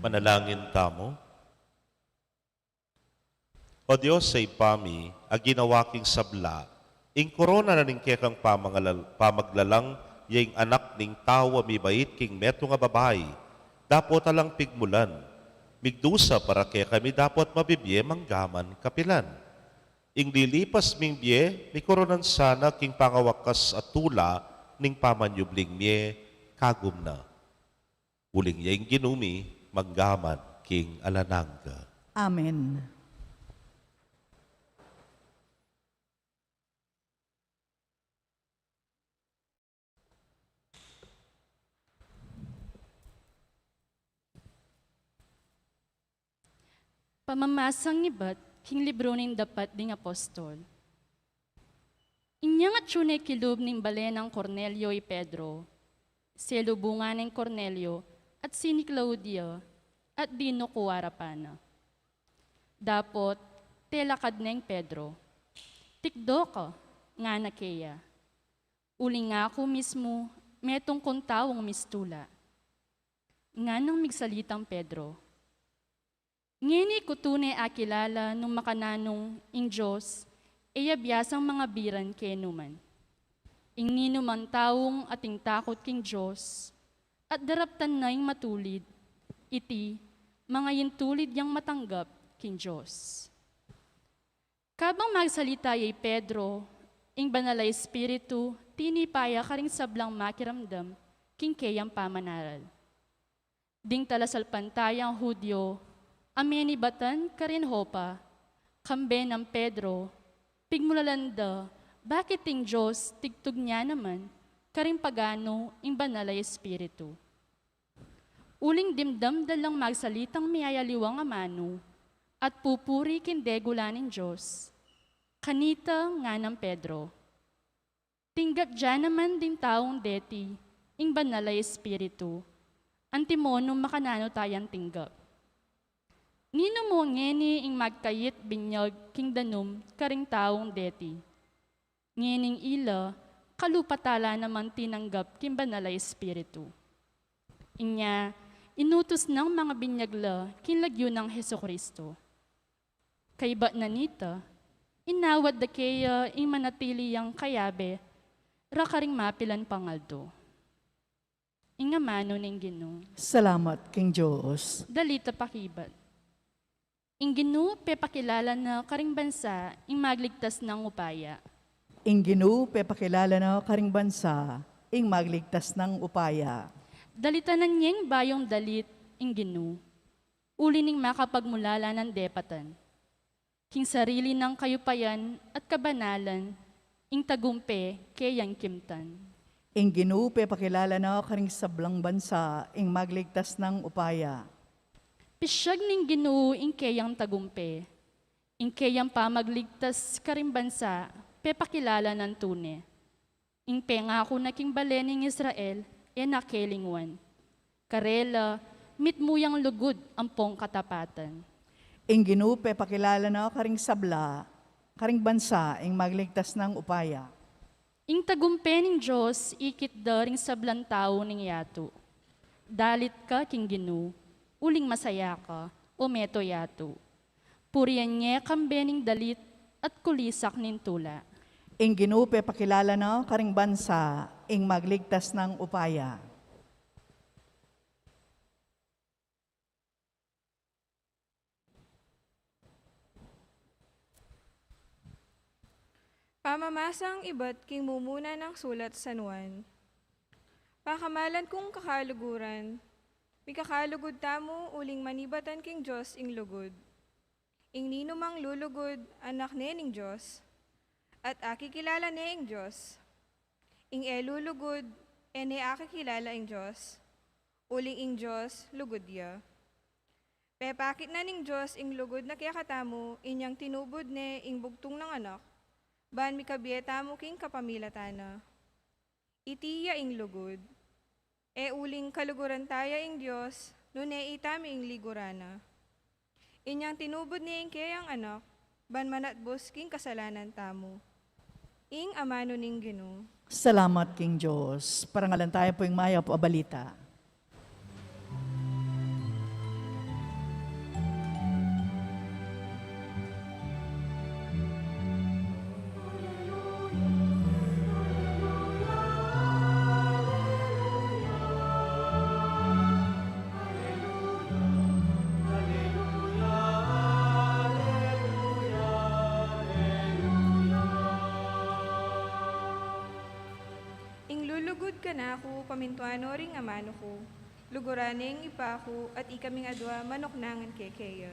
Manalangin tamu. O Dios a Ibpa mi, a ginawa king sabla ing korona na ning kekang pamangalal-, pamaglalang, ya ing Anak ning Tau a mibait king metung a babai, dapot alang pigmulan, migdusa para kekami dapot mabibie manggaman kapilan. Ing lilipas ming bie, mikoronan sana king pangawakas a tula ning pamanyubling mie kagum na. Uling ya ing Ginu mi, manggaman king alang angga. Amen. Pamamasang ibat king libru ning Dapat ding Apostol. Inyang atyu ne kilub ning bale nang Cornelio i Pedro, selubungan neng Cornelio at sini Claudia at dinu ku arapan na. Dapot telakad neng Pedro. "Tikdo ka," ngana keya. "Uling aku mismu metung kung taung mistula," nganang migsalitang Pedro. Ngeni ku tune akilala nung makananung ing Dios e ya biasang mangabiran kenu man. Ing ninumang taung ating takut king Dios at daraptan na ing matulid, iti mangayintulid yang matanggap king Dios. Kabang magsalita ya i Pedro, ing Banal a Espiritu tinipa ya karing sablang makiramdam king keyang pamanaral. Ding talasalpantayang Judio a menibatan karin Jopa, kambe nang Pedro, pigmulalan da bakit ing Dios tigtugyan naman karing paganu ing Banal a Espiritu. Uling dimdam da lang magsalitang miyayaliwang amanu at pupuri king degula ning Dios. Kanita nganang Pedro, tinggap da naman ding taung deti ing Banal a Espiritu, antimo nung makananu tayang tinggap. Ninu mu ngeni ing magkayit binyag king danum karing taung deti? Ngening ila, kalupa tala namang tinanggap king Banal a Espiritu. Inya, inutus nang mangabinyag la king lagyu nang Jesucristo. Kaybat na nita, inawad da keya ing manatili yang kayabe ra karing mapilan pang aldo. Ing amanu ning Ginu. Salamat king Dios. Dalita pakibat. Ing Ginu pepakilala na karing bansa ing magligtas nang upaya. Ing Ginu pepakilala na karing bansa ing magligtas nang upaya. Dalitanan yeng bayung dalit ing Ginu, uli ning makapagmulala nang depatan. King sarili nang kayupayan at kabanalan, ing tagumpe keyang kimtan. Ing Ginu pepakilala na karing sablang bansa ing magligtas nang upaya. Pisyag ning Ginu ing keyang tagumpe, ing keyang pamagligtas karing bansa pepakilala nang tune. Ing pengaku na king bale ning Israel, e na kelingwan. Karela, mitmu yang lugud ampong katapatan. Ing Ginu pepakilala na karing sabla, karing bansa ing magligtas nang upaya. Ing tagumpe ning Dios ikit da ring sablang tau ning yatu. Dalit ka king Ginu, uling masaya ka, o meto yatu. Purian ye kambe ning dalit at kulisak ning tula. Ing Ginu pepakilala na karing bansa ing magligtas nang upaya. Pamamasang ibat king mumuna nang sulat San Juan. Pakamalan kung kakaluguran, mikakalugud tamu uling manibatan king Dios ing lugud. Ing ninumang lulugud, anak ne ning Dios, at akikilala ne ing Dios. Ing e lulugud, e ne akikilala ing Dios, uling ing Dios lugud ya. Pepakit na ning Dios ing lugud na kekatamu inyang tinubud ne ing bugtung nang Anak, ban mikabie tamu king kapamilatan na. Iti ya ing lugud. E uling kaluguran taya ing Dios, nune itamu ing liguran na. Inyang tinubud ne ing keyang Anak, ban manatbus king kasalanan tamu. Ing amanu ning Ginu. Salamat king Dios. Parangalan taya pu ing mayap a balita. Ing lulugud kanaku, pamintuan no ring amanu ku, luguran ne ing Ibpa ku, at ikaming adua manuknangan kekeya.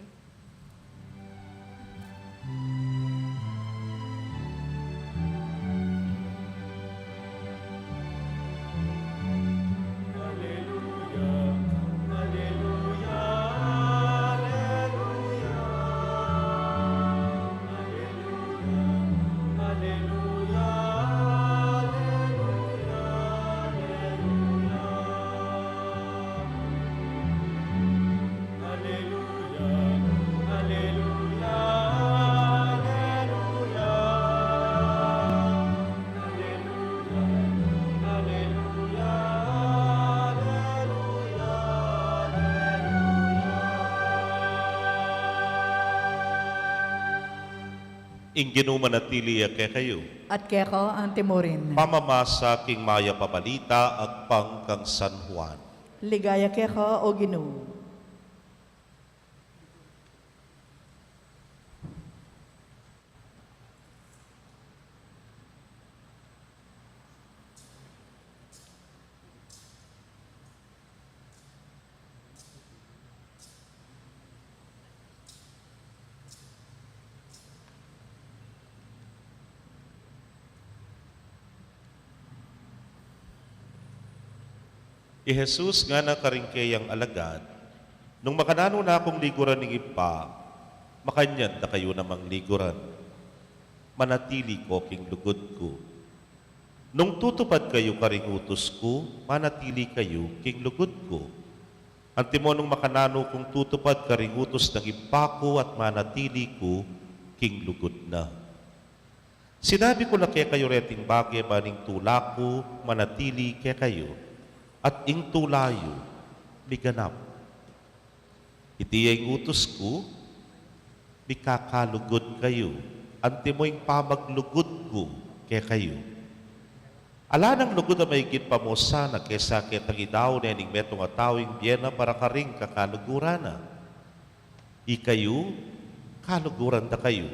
Aleluya, aleluya, aleluya. Aleluya, aleluya, aleluya, aleluya. Ing Ginu manatili ya kekayu. At keka antimurin. Pamamasa king mayap a balita agpang kang San Juan. Ligaya keka, O Ginu. I Jesus ngana karing keyang alagad, "Nung makananu na kung liguran ning Ibpa, makanyan da kayu namang liguran. Manatili ko king lugud ku. Nung tutupad kayu karing utus ku, manatili kayu king lugud ku. Antimo nung makananu kung tutupad karing utus ning Ibpa ku at manatili ku king lugud na." Sinabi ku na kekayu reting bage ban ing tula ku manatili kekayu, at ing tula yu miganap. Iti ya ing utus ku, mikakalugud kayu, antimo ing pamaglugud ku kekayu. Ala nang lugud a maigit pa mo sana kesa ketang idaun ne ning metung a tau ing bie na para karing kakaluguran na. Ikayu, kaluguran da kayu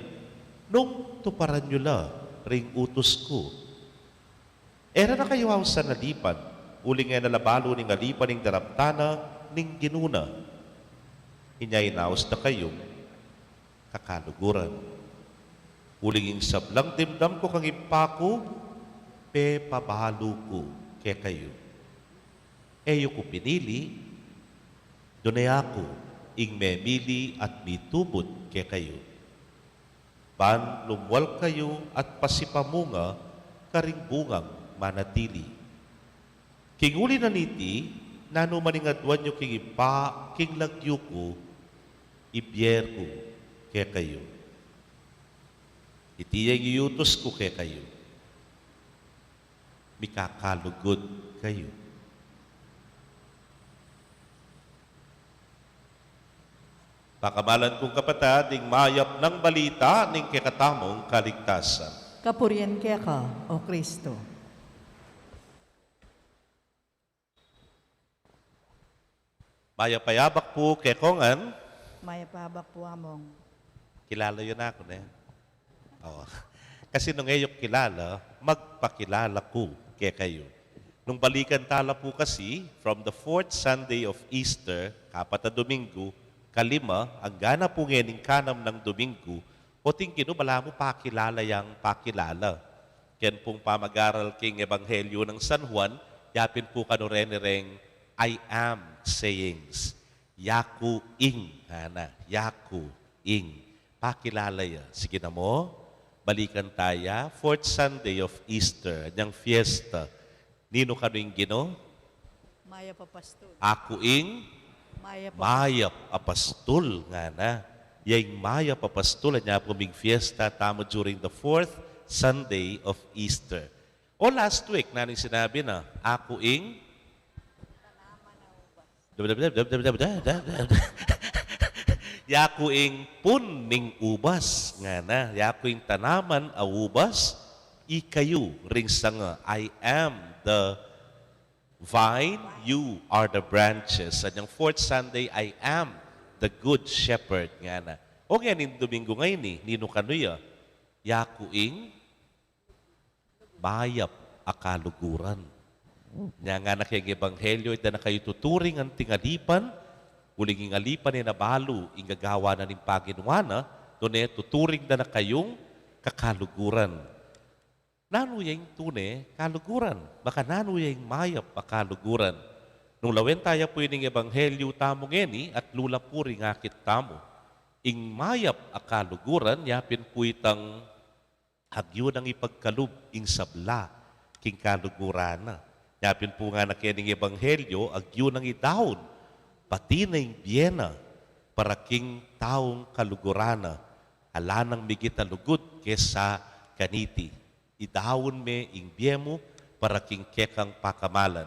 nung tuparan yu la ring utus ku. E ra na kayu ausan alipan, uling e na la balu ning alipan ing daraptan na ning Ginu na. Inya inaus da kayung kakaluguran. Uling ing sablang dimdam ku kang Ibpa ku, pepabalu ku kekayu. E yu ku pinili, nune aku ing memili at mitubud kekayu, ban lumual kayu at pasipamunga karing bungang manatili. King uli na niti, nanu man ing aduan yu king Ibpa king lagyu ku, ibie ku kekayu. Iti ya ing iutus ku kekayu, mikakalugud kayu. Pakamalan kung kapatad, ing mayap nang balita ning kekatamung kaligtasan. Kapurian keka, O Kristo. Mayap a abak pu keko ngan. Mayap a abak pu, Among. Kilala yu na ku, ne? O. Kasi nung e yu ku kilala, magpakilala ku kekayu. Nung balikan ta la pu kasi, from the fourth Sunday of Easter, kapat a Domingo, kalima, angga na pu ngening kanam nang Domingo, oting Ginu balamu pakilala yang pakilala. Ken pung pamag-aral king Ebanghelyo nang San Juan, yapin pu kanu reni reng "I am" sayings. "Yaku ing," ngana, "yaku ing." Pakilala ya. Sige na mu, balikan ta ya, fourth Sunday of Easter, anyang fiesta. Ninu kanu ing Ginu? Mayap a pastul. "Aku ing mayap a pastul," ngana. Ya ing mayap a pastul, anya pu ing fiesta tamu during the fourth Sunday of Easter. O last week, nanu ing sinabi na? "Aku ing," "Yaku ing pun ning ubas," ngana. "Yaku ing tanaman a ubas, ikayu ring sanga." "I am the vine, you are the branches." Anyang fourth Sunday, "I am the good shepherd," ngana. O ngening Domingo ngeni, ninu kanu ya? "Yaku ing mayap a kaluguran." Nya ngana keng Ebanghelyo, "E da na kayu tuturing anting alipan, uling ing alipan e na balu ing gagawan na ning paginuan na, nune tuturing da na kayung kakaluguran." Nanu ya ing tune kaluguran? Makananu ya ing mayap a kaluguran? Nung lawen ta ya pu ining Ebanghelyo tamu ngeni at lula pu ring akit tamu, ing mayap a kaluguran, yapin pu itang agyu nang ipagkalub ing sabla king kaluguran na. Yapin pu ngana keni ning Ebanghelyo, agyu nang idaun pati na ing bie na para king taung kaluguran na. Ala nang migit a lugud kesa kaniti. Idaun me ing bie mu para king kekang pakamalan.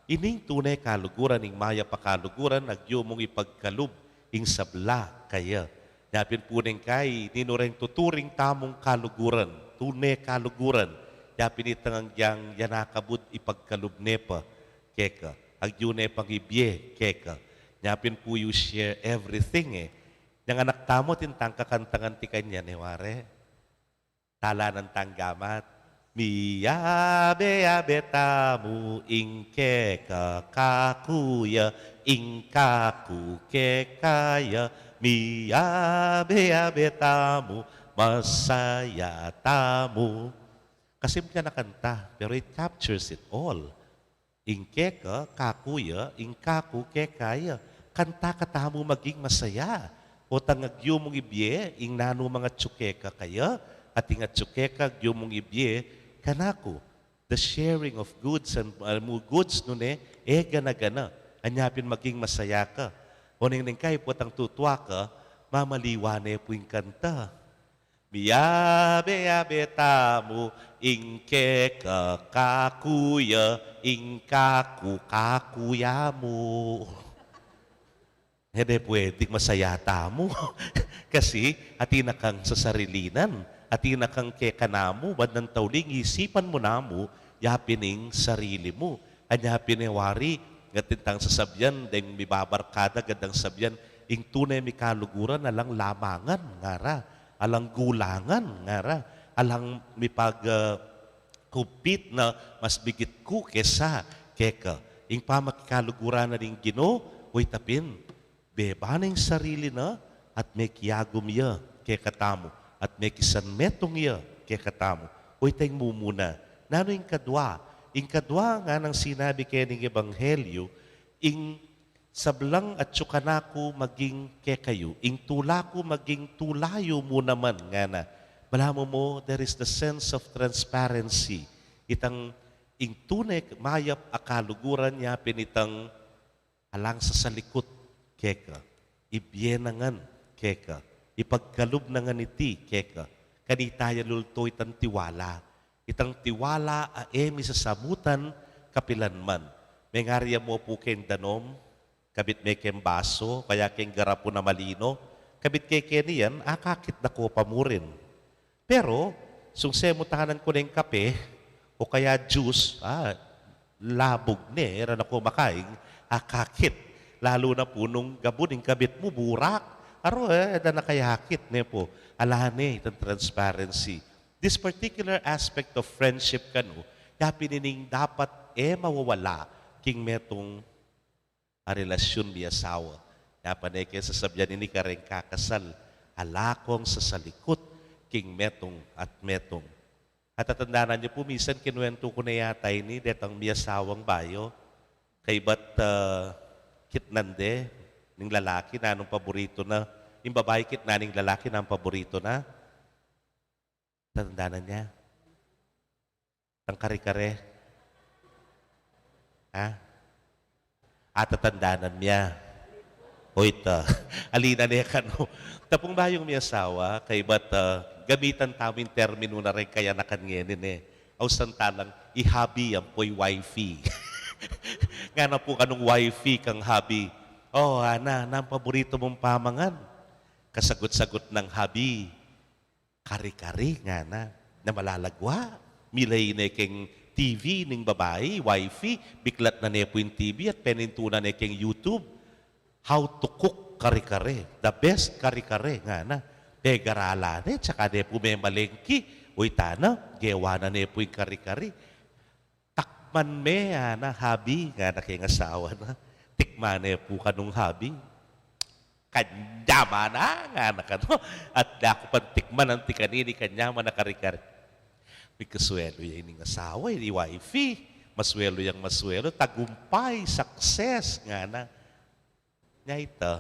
Ini ing tune kaluguran, ing mayap a kaluguran, agyu mung ipagkalub ing sabla kaya. Yapin pu neng kai, ninu reng tuturing tamung kaluguran, tune kaluguran? Yapin itang agyang ya nakabud ipagkalub ne pa keka, agyu ne pang ibie keka. Yapin pu you share everything, e. Yang anak tamu, atin tang kakantangan ti kanyan, e, ware. Talanan tang gamat. Miyabe-yabe tamu ing keka, kaku ya, ing kaku keka ya. Miyabe-yabe tamu, masaya tamu. Kasimple na kanta, pero it captures it all. Ing keka, kaku ya, ing kaku, keka ya. Kanta ka tamu maging masaya. Potang agyu mung ibie, ing nanu mang atsu keka kaya, at ing atsu keka agyu mung ibie kanaku. The sharing of goods and, uh, mu goods nune, e gana-gana. Anya pin maging masaya ka. O neng neng kay potang tutua ka, mamaliwa ne pu ing kanta. Miyabe-yabe tamu, ing keka kaku ya, ing kaku kaku ya mu. Hindi pwedeng masaya tamu. Kasi, atin na kang sasarilinan, atin na kang keka namu, bandang tauling isipan mu namu, ya pin ing sarili mu. Anya pin e wari, atin tang sasabian, deng mibabarkada, gandang sabian, ing tune mikaluguran, alang lamangan, ngara, alang gulangan, ngara, alang mipag, ah, compete na mas bigit ku kesa keka. Ing pamakikaluguran na ning Ginu, o itapin, beba na ing sarili na, at mekiagum ya kekatamu, at mekisanmetung ya kekatamu. O ita ing mumuna. Nanu ing kadua? Ing kadua nganang sinabi keni ning Ebanghelyu, ing sablang atsu kanaku maging kekayu, ing tula ku maging tula yu mu naman, ngana. Balamu mu, there is the sense of transparency. Itang ing tune mayap a kaluguran ya pin itang alang sasalikut keka, ibie na ngan keka, ipagkalub na ngan iti keka, kanita ya lultu itang tiwala. Itang tiwala a e misasamutan kapilanman. Mengari ya mu pu keng danom, kabit me keng baso, kaya keng garapun a malino, kabit ke keni yan, akakit da ko pa mu rin. Pero, sung semutanan ku neng kape, o kaya juice, ah, labug ne, e ra na ku makaing, akakit. Lalu na pu nung gabun ing kabit mu, burak. Aro, e, e da na kayakit ne pu. Ala ne, itang transparency. This particular aspect of friendship kanu, ya pin ining dapat e mawawala king metung a relasyun miasawa. Ya pane ke sasabian ini kareng kakasal, ala kong sasalikut king metung at metung. At tatandanan yu pu, misan kinuwentu ku ne yata ini detang miasawang bayu, kaybat, ah, kitnan de ning lalaki nanung paboritu na, ing babai kitnan ning lalaki nanung paboritu na. Tatandanan ya? Tang kare-kare? Ha? Atatandanan mya. O ita, alina ne kanu. Tapung bayung miasawa, kaybat, ah, gamitan tamu ing terminu na reng kayanakan ngeni ne. Ausan ta lang, i-hubby ampo i-wifey. Ngana pu kanung wifey kang hubby, "O, ana, nanu paboritu mung pamangan?" Kasagut-sagut nang hubby, "Kari-kari," ngana. Na malalagwa. Milay ne keng T V ning babai, wifey, biklat na ne pu ing T V at penintunan ne keng YouTube. "How to cook kari-kari, the best kari-kari," ngana. Pegaralan ne, tsaka ne pu memalengki. Uy, tana, gewa na ne pu ing kari-kari. "Takman me," ngana, "hubby," ngana keng asawa na. Tikman ne pu kanung hubby. "Kanya man a," ngana kanu. "At da ku pang tikman anti kanini kanya man a kari-kari." Mikasuelu ya ining asawa, ini wifey. Masuelu yang masuelu, tagumpay, success, ngana. Nya ita,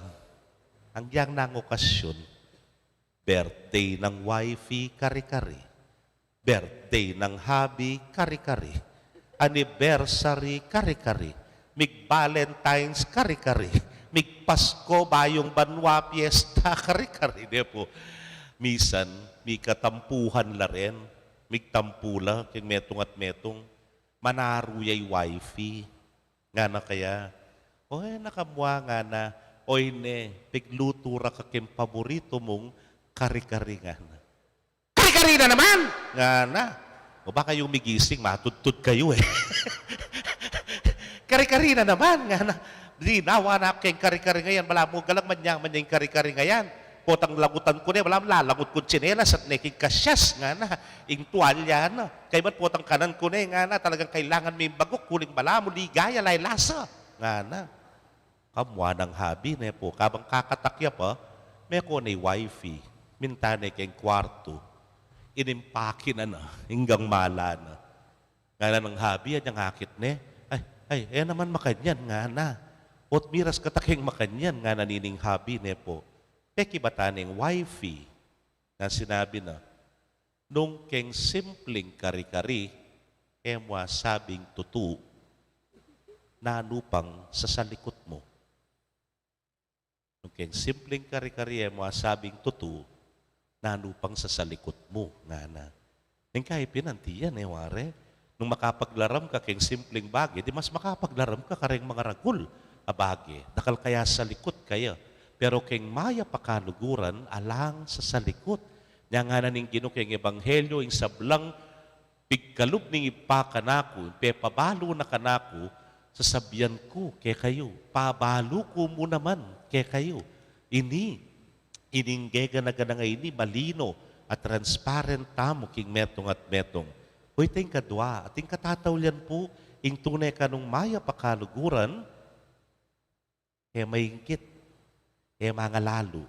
agyang nang okasyun, birthday nang wifey, kari-kari. Birthday nang hubby, kari-kari. Anniversary, kari-kari. Mig-Valentine's, kari-kari. Mig-Pasko, bayung banua, piyesta, kari-kari. Di pu, misan, mikatampuhan la rin. Migtampu la keng metung at metung. Manaru ya i wifey. Ngana kaya, "Oy, nakamua," ngana. "Oy ne, piglutu ra ka keng paboritu mung kari-kari," ngana. "Kari-kari na naman!" ngana. O baka yung migising, matudtud kayu e. "Kari-kari na naman!" ngana. "Di, nawa na keng kari-kari ngayan, balamu galang manyaman ya ing kari-kari ngayan. Potang lagutan ku ne, balamu lalangut kung tsinelas at ne keng kasyas," ngana. "Ing tuwalya na. Kaybat potang kanan ku ne," ngana, "talagang kailangan me ing baguk, uling balamu ligaya, ala lasa," ngana. Kamua nang hubby ne pu, kabang kakatakya pa, meko ne i wifey, minta ne keng kwartu, inimpaki na na, inggang mala na. Ngana nang hubby, anyang akit ne, "Ay, Ay, e naman makanyan, ngana. Ot miras kata keng makanyan, ngana nining hubby ne pu. Pekibatan neng wifey, ngan sinabi na, "Nung keng simpleng kari-kari, e mu asabing tutu, nanu pang sasalikut mu?" Nung keng simpleng kari-kari e mu asabing tutu, nanu pang sasalikut mu, ngana. Ning kaipin anti yan e, wari. Nung makapaglaram ka keng simpleng bage, di mas makapaglaram ka kareng mangaragul a bage. Dakal kaya salikut kaya. Pero keng mayap a kaluguran, alang sasalikut. Nya ngana ning Ginu keng ebanghelyo, ing sablang pigkalub ning Ibpa kanaku, pepabalu na kanaku, sasabian ku kekayu, pabalu ku mu naman kekayu. Ini, ining gegana-gana ngeni, malino at transparent tamu king metung at metung. Uy, ing kadua, at ing katataulian pu, ing tune kanung mayap a kaluguran, e mainggit, e mangalalu.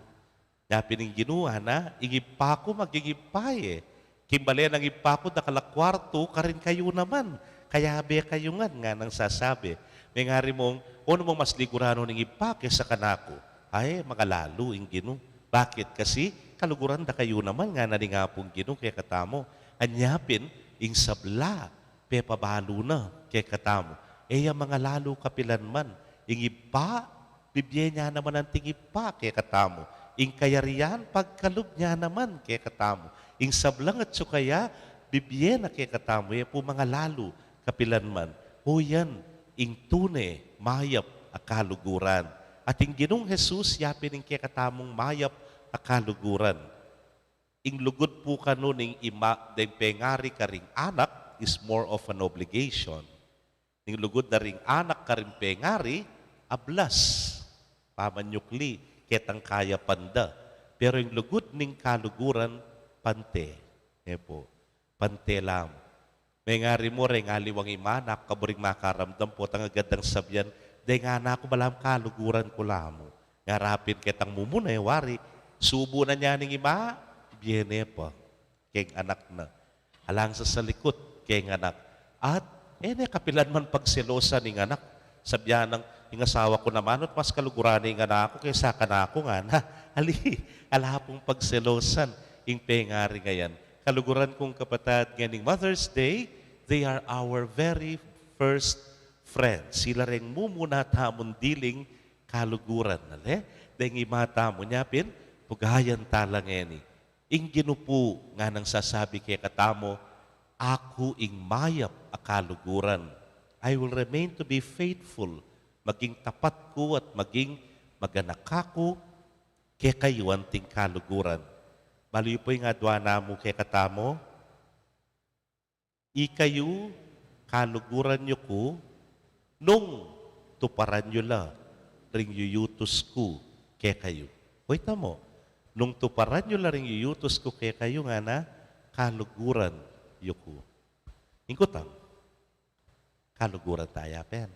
Nya pin ing Ginu, ngana, ing Ibpa ku maging Ibpa ye. King bale nang Ibpa ku dakal a kuartu, karin kayu naman. Kayabe kayu ngan, nganang sasabi. Mengari mung, o, nung mas liguranu ning Ibpa kesa kanaku, ay, mangalalu ing Ginu. Bakit? Kasi kaluguran da kayu naman, ngana ning Apung Ginu kekatamu. Anya pin, ing sabla, pepabalu na kekatamu. E ya mangalalu kapilan man. Ing Ibpa, bibie ne naman anting Ibpa kekatamu. Ing kayarian, pagkalub ne naman kekatamu. Ing sablang atsu kaya, bibie na kekatamu. E pu mangalalu kapilan man. O yan, ing tune mayap a kaluguran. At ing Ginung Jesus, ya pin ing kekatamung mayap a kaluguran. Ing lugud pu kanu ning ima, deng pengari karing anak is more of an obligation. Ning lugud da ring anak karing pengari, ablas, pamanyukli, ketang kayapan da. Pero ing lugud ning kaluguran, pante. E pu, pante la mu. Mengari mu reng aliwang ima, anak, kaburing makaramdam, potang agad dang sabian, deng anak ku, balamu kaluguran ku la mu. Ngara pin ketang mumuna, e wari, subu na nya ning ima, bie ne pa keng anak na. Alang sasalikut keng anak. At, e ne kapilan man pagselosan ing anak. Sabian nang, ing asawa ku naman, ot mas kaluguran ne ing anak ku kesa kanaku, ngana. Ali, ala pung pagselosan ing pengari ngayan. Kaluguran kung kapatad, ngening Mother's Day, they are our very first friends. Sila reng mumuna tamun diling kaluguran, ale? Deng ima tamu, nya pin, pugayan tala ngeni. Ing Ginu pu, nganang sasabi kekatamu, "Aku ing mayap a kaluguran." I will remain to be faithful, maging tapat ku at maging maganak aku kekayu anting kaluguran. Balu yu pu ing adwan namu kekatamu, "Ikayu, kaluguran yu ku, nung tuparan yu la ring yuyutus ku kekayu." Uy, tamu, "Nung tuparan yu la ring yuyutus ku kekayu," ngana, "kaluguran yu ku." Ing kutang, kaluguran taya pin.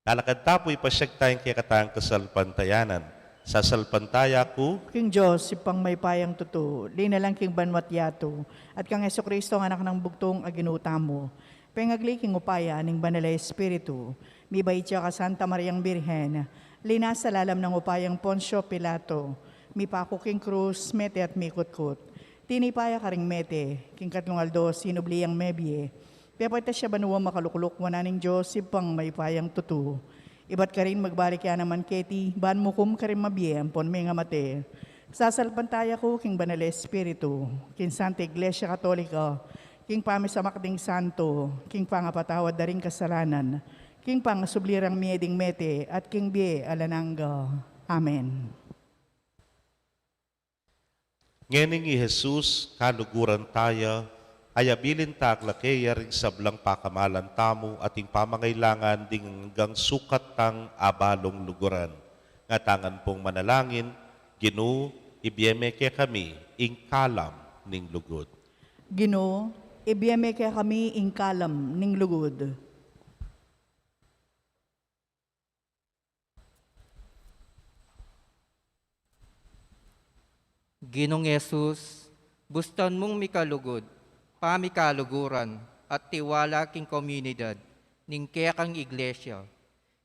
Talakad ta pu, ipasyag taya ing kekatang kasalpantayanan. Sasalpantaya ku king Dios, Ibpang mayupayang tutu, linalang king banua't yatu, at kang Jesucristo, Anak nang bugtung a Ginu tamu, pengagli king upaya ning Banal a Espiritu, mibait ya kang Santa Mariang Birhen, linasa lalam nang upayang Poncio Pilato, mipaku king krus, mete at mikutkut. Tinipa ya karing mete, king katlung aldo sinubli yang mebie, pepaitas ya banua, makalukluk wanan ning Dios Ibpang mayupayang tutu. Ibat karin magbalik ya naman keti, ban mukum karing mabie ampon mengamate. Sasalpantaya ku king Banal a Espiritu, king Santa Iglesia Katolika, king pamisamak ding santo, king pangapatawad da ring kasalanan, king pangasubli rang mie ding mete, at king bie alang angga. Amen. Ngening i Jesus, kaluguran taya, ay abilin ta aglake ya ring sablang pakamalan tamu at ing pamangailangan ding anggang sukat tang abalung luguran. Nga ta ngan pung manalangin, Ginu, ibie me kekami ing kalam ning lugud. Ginu, ibie me kekami ing kalam ning lugud. Ginung Jesus, bustan mung mikalugud, pamikaluguran, at tiwala king komunidad ning kekang iglesia,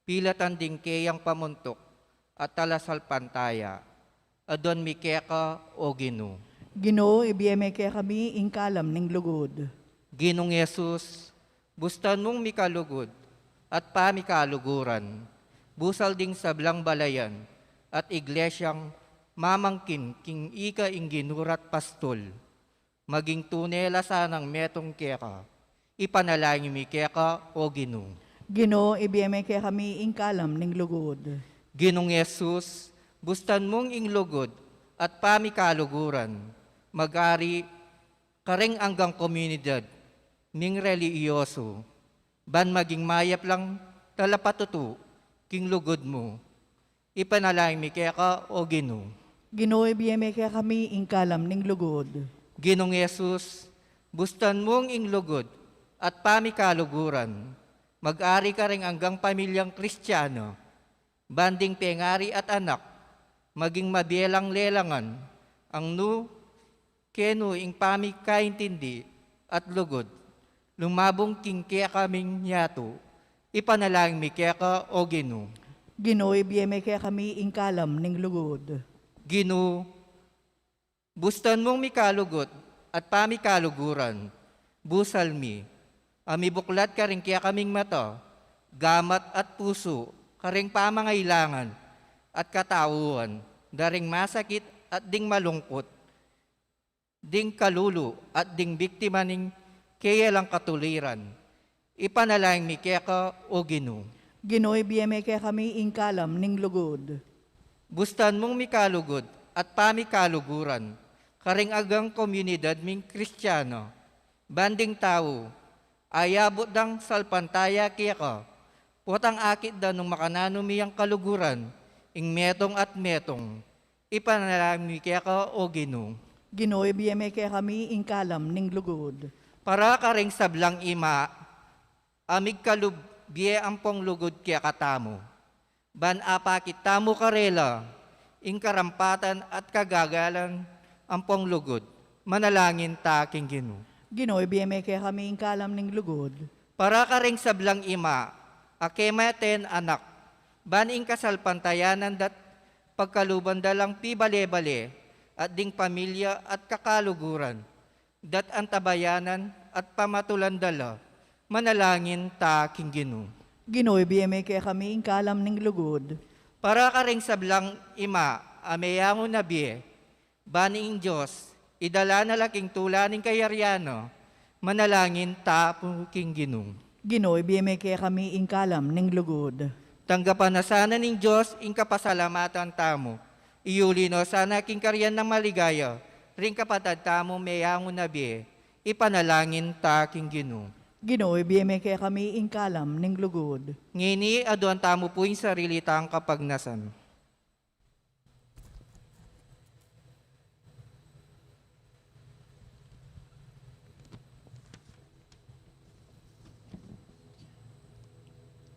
pilatan ding keyang pamuntuk at talasalpantaya. Aduan mi keka, O Ginu. Ginu, ibie me kekami ing kalam ning lugud. Ginung Jesus, bustan mung mikalugud at pamikaluguran, busal ding sablang balayan at iglesyang mamangkin king ika ing Ginu at pastul. Maging tune la sanang metung keka. Ipanalangin mi keka, O Ginu. Ginu, ibie me kekami ing kalam ning lugud. Ginung Jesus, bustan mung ing lugud at pamikaluguran, mag-ari kareng anggang komunidad ning relihiyoso, ban maging mayap lang talapatutu king lugud mu. Ipanalangin mi keka, O Ginu. Ginu, ibie me kekami ing kalam ning lugud. Ginung Jesus, bustan mung ing lugud at pamikaluguran, mag-ari kareng anggang pamilyang Kristiano, ban ding pengari at anak, maging mabie lang lelangan ang nu kenu ing pamikaintindi at lugud, lumabung king kekaming yatu. Ipanalangin mi keka, O Ginu. Ginu, ibie me kekami ing kalam ning lugud. Ginu, bustan mung mikalugud at pamikaluguran, busal mi, a mibuklat karing kekaming mata, gamat at pusu, karing pamangailangan at katauan, da ring masakit at ding malungkut, ding kalulu at ding biktima ning keyalang katuliran. Ipanalangin mi keka, O Ginu. Ginu, ibie me kekami ing kalam ning lugud. Bustan mung mikalugud at pamikaluguran karing anggang komunidad ming Kristiano, ban ding tau ayabut dang salpantaya keka, potang akit da nung makananu mi yang kaluguran, ing metung at metung. Ipanalangin mi keka, O Ginu. Ginu, ibie me kekami ing kalam ning lugud. Para karing sablang ima a migkalub bie ampong lugud kekatamu, ban apakit tamu karela ing karampatan at kagagalan ampong lugud. Manalangin ta king Ginu. Ginu, ibie me kekami ing kalam ning lugud. Para karing sablang ima a kemeten anak, ban ing kasalpantayanan da't pagkaluban da lang pibale-bale at ding pamilya at kakaluguran, da't antabayanan at pamatulan da la. Manalangin ta king Ginu. Ginu, ibie me kekami ing kalam ning lugud. Para karing sablang ima a meyangu na bie, ban ing Dios idala na la king tula ning kayarian na. Manalangin ta pu king Ginu. Ginu, ibie me kekami ing kalam ning lugud. Tanggapan na sana ning Dios ing kapasalamatan tamu. Iyuli no sana king karian nang maligaya ring kapatad tamu meyangu na bie. Ipanalangin ta king Ginu. Ginu, ibie me kekami ing kalam ning lugud. Ngeni aduan tamu pu ing sarili tang kapagnasan.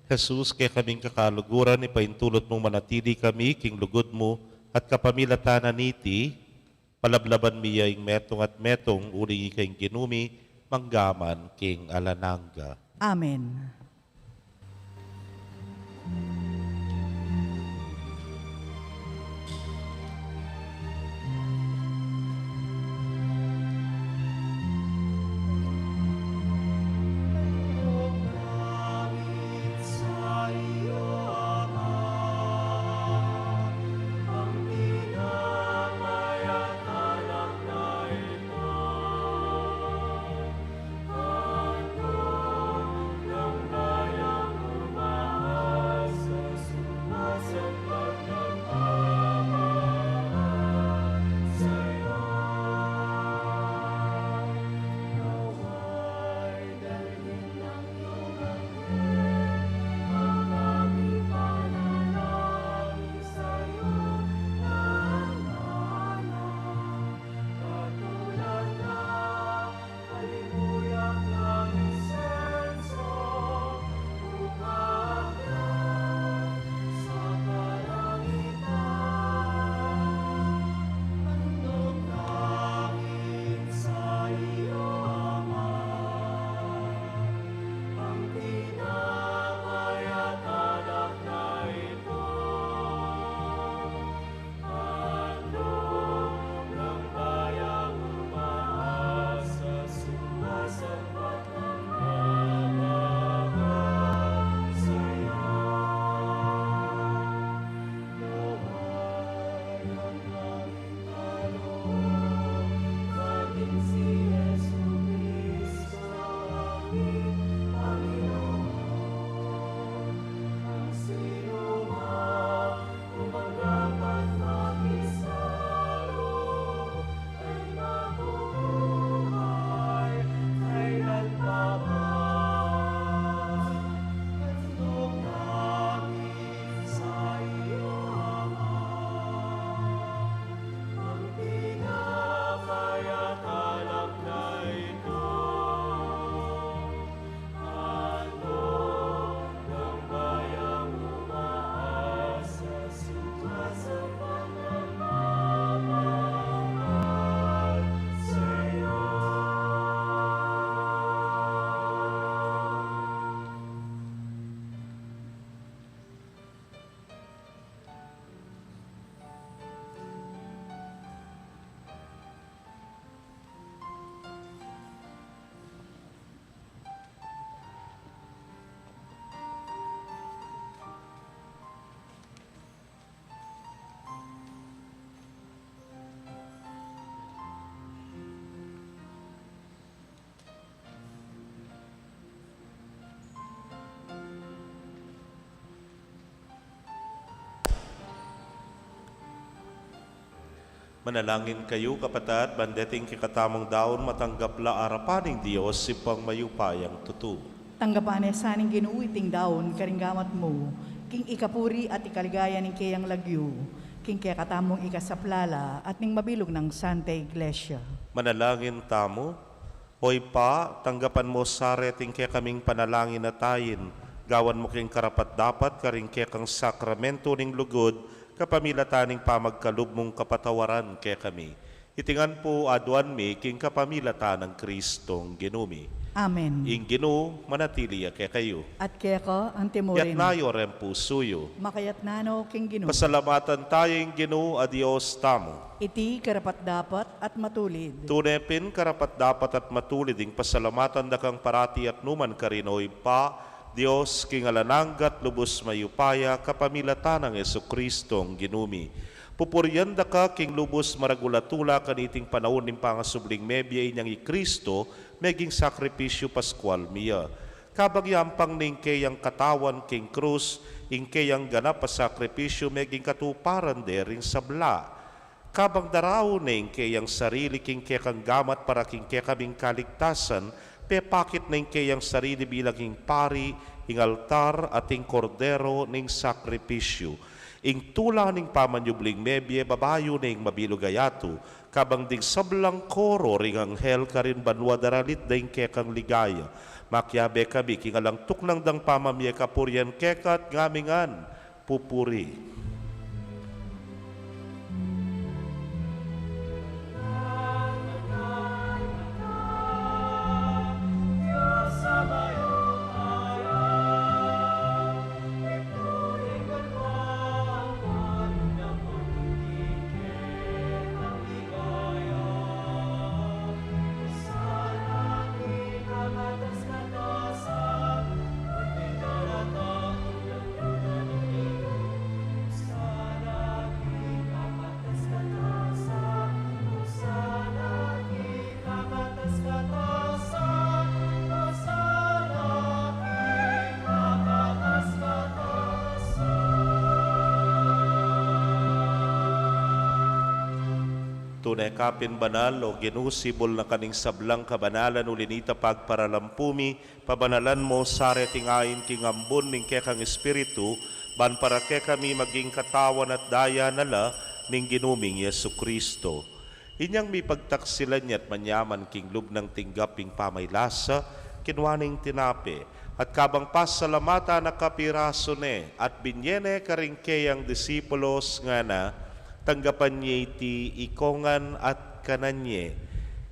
Jesus, kekaming kakaluguran, ipaintulut mung manatili kami king lugud mu, at kapamilatan na niti, palablaban mi ya ing metung at metung, uling ika ing Ginu mi, mangga man king alang angga. Amen. Manalangin kayu, kapatad, ban deting kekatamung daun matanggap la arapan ning Dios, Ibpang mayupayang tutu. Tanggapan na sa ning Ginu iting daun karing gamat mu, king ikapuri at ikaligaya ning keyang lagyu, king kekatamung ikasaplala at ning mabilug nang Santa Iglesia. Manalangin tamu. O Ibpa, tanggapan mu sa reting kekaming panalangin at ain, gawan mu king karapat-dapat karing kekang sakramentu ning lugud, kapamilatan ning pamagkalub mung kapatawaran kekami. Iti ngan pu aduan mi king kapamilatan nang Kristong Ginu mi. Amen. Ing Ginu manatili ya kekayu. At keka antimurin. Itas yu reng pusu yu. Makaitas no king Ginu. Pasalamatan taya ing Ginu a Dios tamu. Iti karapat-dapat at matulid. Tune pin karapat-dapat at matulid ing pasalamatan da kang parati at nukarin man, O Ibpa, Dios king alang angga at lubus mayupaya, kapamilatan nang Jesucristong Ginu mi. Pupurian da ka king lubus maragul a tula kaniting panaun ning pangasubling mebie inyang i Cristo, meging sakripisyu Paskual mi ya. Kabang yampang ne ing keyang katawan king krus, ing keyang ganap a sakripisyu meging katuparan de ring sabla. Kabang daraun ne ing keyang sarili king kekang gamat para king kekaming kaligtasan, pepakit ne ing keyang sarili bilang ing pari, ing altar, at ing kordero ning sakripisyu. Ing tula ning pamanyubling mebie, babayu ne ing mabilug a yatu, kabang ding sablang koro ring anghel karin banua daralit da ing kekang ligaya. Makiabe kami king alang tuknang dang pamamie kapurian keka at ngamingan pupuri. Tune ka pin banal, O Ginu, sibul na ka ning sablang kabanalan, uli na nita pagparalampu mi, pabanalan mu sa reting ain king ambun ning kekang Espiritu, ban para kekami maging katawan at daya na la ning Ginu ming Jesucristo. Inyang mipagtaksilan ya at manyaman king lub nang tinggap ing pamaylasa, kinua ne ing tinape, at kabang pasalamatan na, kapirasu ne, at binye ne karing keyang disipulos, ngana, tanggapan ye iti ikongan at kanan ye.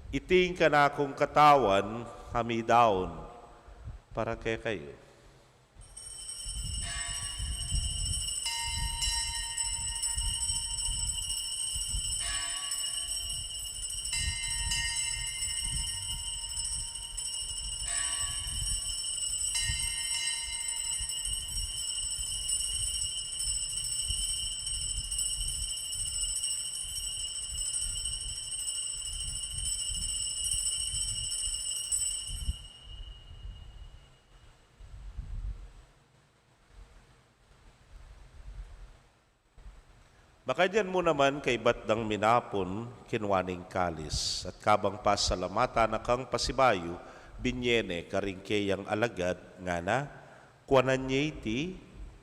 Iti ing kanakung katawan a midaun para kekayu. Makanyan mu naman kaybat dang minapun, kinua ne ing kalis, at kabang pasalamatan na kang pasibayu, binye ne karing keyang alagad, ngana, kuanan ye iti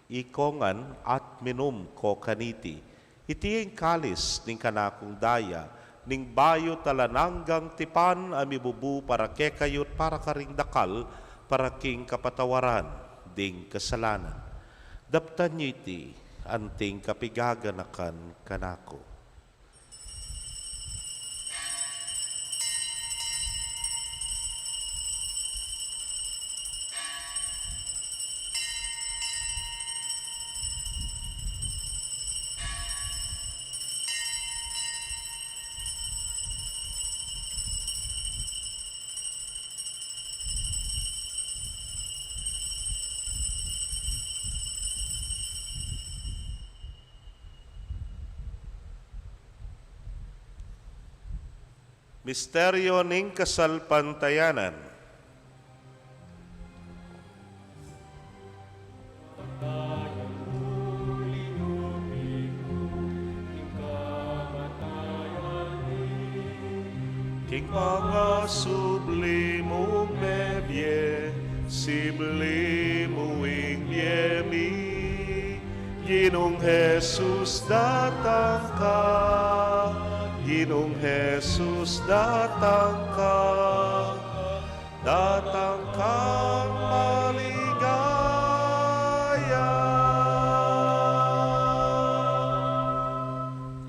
ikongan at minum ko kaniti. Iti ing kalis ning kanakung daya, ning bayu at alang anggang tipan a mibubu para kekayu at para karing dakal, para king kapatawaran ding kasalanan. Daptan ye iti anting kapigaganakan kanaku. Misteryo ning kasalpantayanan. Ing pangasubli mung mebie, sibli mu ing bie mi. Ginung Jesus, datang ka. Ginung Jesus, datang ka. Datang kang maligaya.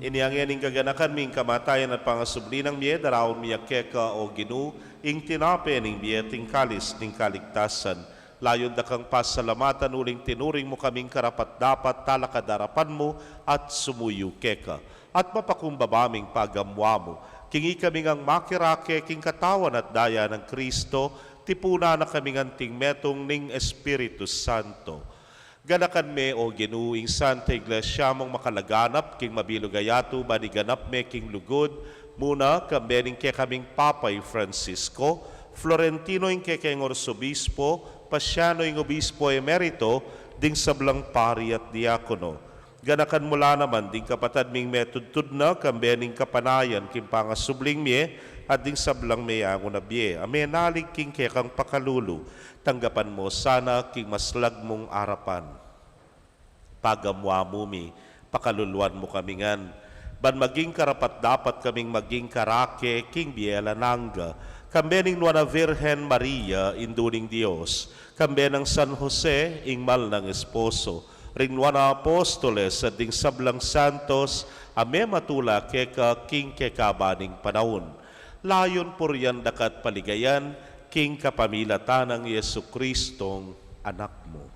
Ini ngeni ing kaganakan mi, ing kamatayan at pangasubli nang mie, daraun mi keka, o Ginu, ing tinape ning bie at ing kalis ning kaligtasan. Layun da kang pasalamatan uling tinuring mu kaming karapat-dapat talakad king arapan mu at sumuyu keka. At mapakumbaba ming pagamuan mu king ikami ngang makirake king katawan at daya nang Kristo, tipunan na kami ngan anting metung ning Espiritu Santo. Ganakan me, o Ginu, ing Santa Iglesia mung makalaganap king mabilug a yatu, ban iganap me king lugud, muna kambe ning kekaming Papa i Francisco, Florentino ing kekeng Arsobispo, Pasiano ing Obispo Emerito, ding sablang pari at diakono. Ganakan mu la naman ding kapatad ming metudtud na kambe ning kapanayan king pangasubling mie, at ding sablang meangu na bie a menalig king kekang pakalulu. Tanggapan mu sana king maslag mung arapan. Pagamuan mu mi, pakaluluan mu kami ngan, ban maging karapat-dapat kaming maging karake king bie alang angga, kambe ning Nuan a Virgen Maria, Indu ning Dios, kambe nang San Jose, ing mal nang esposo, ring Nuan a Apostoles, at ding sablang santos a mematula keka king kekaban ning panaun. Layun purian da ka at paligayan, king kapamilatan nang Jesucristong Anak mu.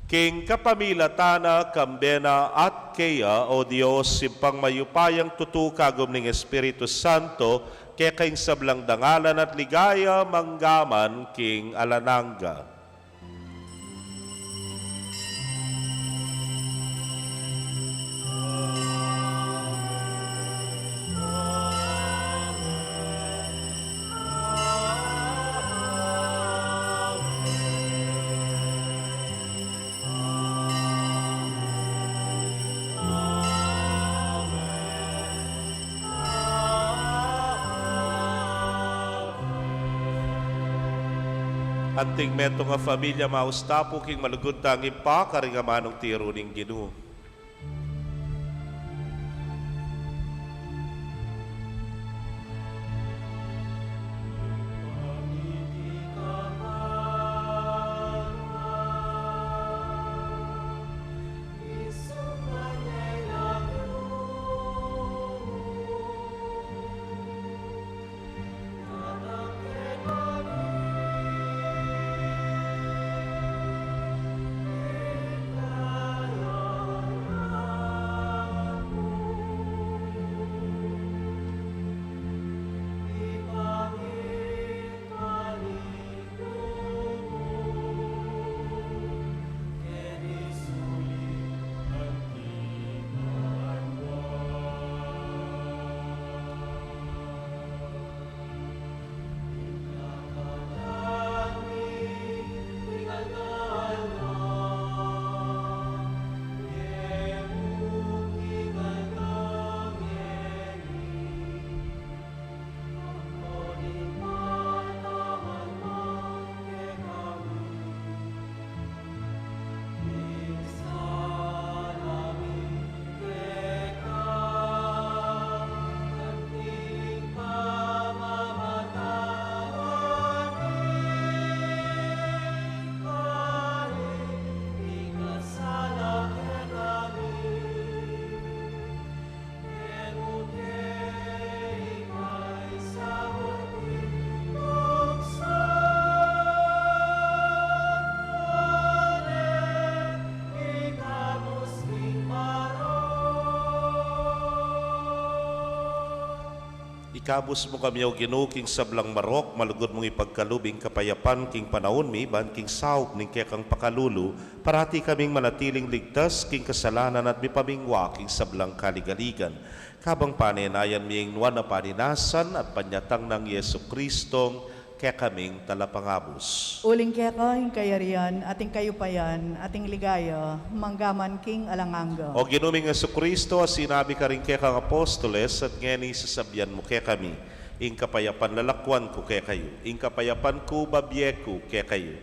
King kapamilatan na, kambe na, at keya, o Dios, Ibpang mayupayang tutu, kagum ning Espiritu Santo, keka ing sablang dangalan at ligaya mangga man king alang angga. Anting metung a familia, maus ta pu king malugud tang Ibpa karing amanung tiru ning Ginu. Ikabus mu kami, O Ginu, king sablang marok, malugud mung ipagkalub ing kapayapan king panaun mi, ban king saup ning kekang pakalulu, parati kaming manatiling ligtas king kasalanan at mipamingwa king sablang kaligaligan. Kabang panenayan mi ing nuan a paninasan at panyatang nang Jesucristong kekaming talapangabus. Uling keka ing kayarian, at ing kayupayan, at ing ligaya, manggaman king alang angga. O Ginu ming Jesucristo, a sinabi karing kekang apostoles, at ngeni sasabian mu kekami, ing kapayapan lalakuan ku kekayu, ing kapayapan ku babie ku kekayu.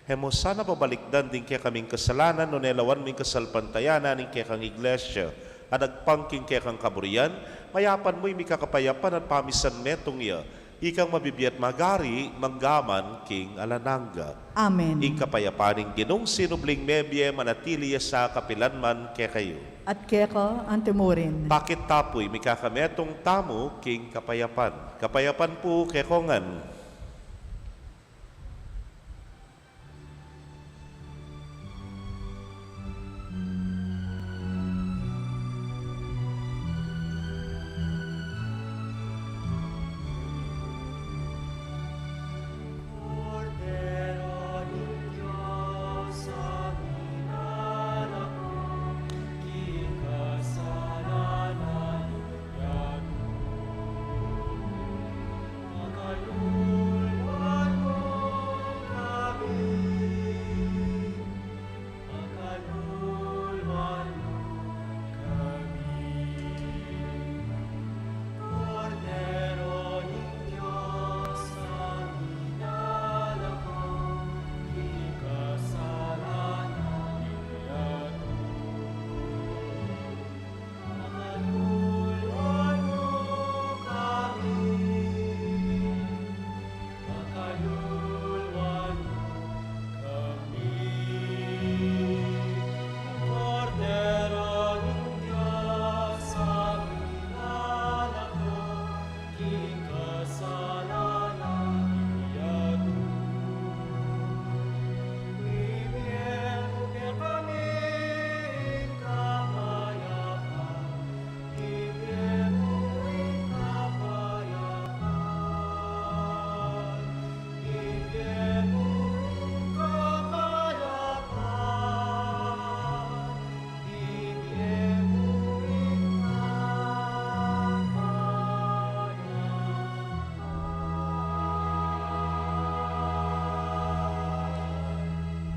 E mu sana babalikdan ding kekaming kasalanan, nune lawan mu ing kasalpantayanan ning kekang Iglesia, a agpang king kekang kaburian, mayapan mu ing mikakapayapan at pamisan metung ya, ikang mabibie at magari, manggaman king alang angga. Amen. Ing kapayapan ning Ginung sinubling mebie, manatili ya sa kapilan man kekayu. At keka antimurin. Pakit ta pu ing mikakametung tamu king kapayapan. Kapayapan pu kekongan.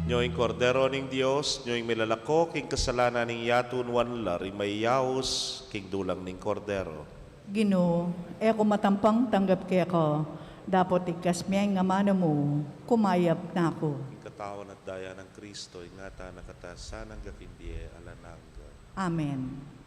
Nyo ing Kordero ning Dios, nyo ing milalako king kasalanan ning yatu. Nuan la ring mayayaus king dulang ning Kordero. Ginu, e ku matampang tanggap keka, dapot igkas me ing amanu mu, kumayap na ku. Ing katawan at daya nang Kristo, ingatan na katamu sana angga king bie alang angga. Amen.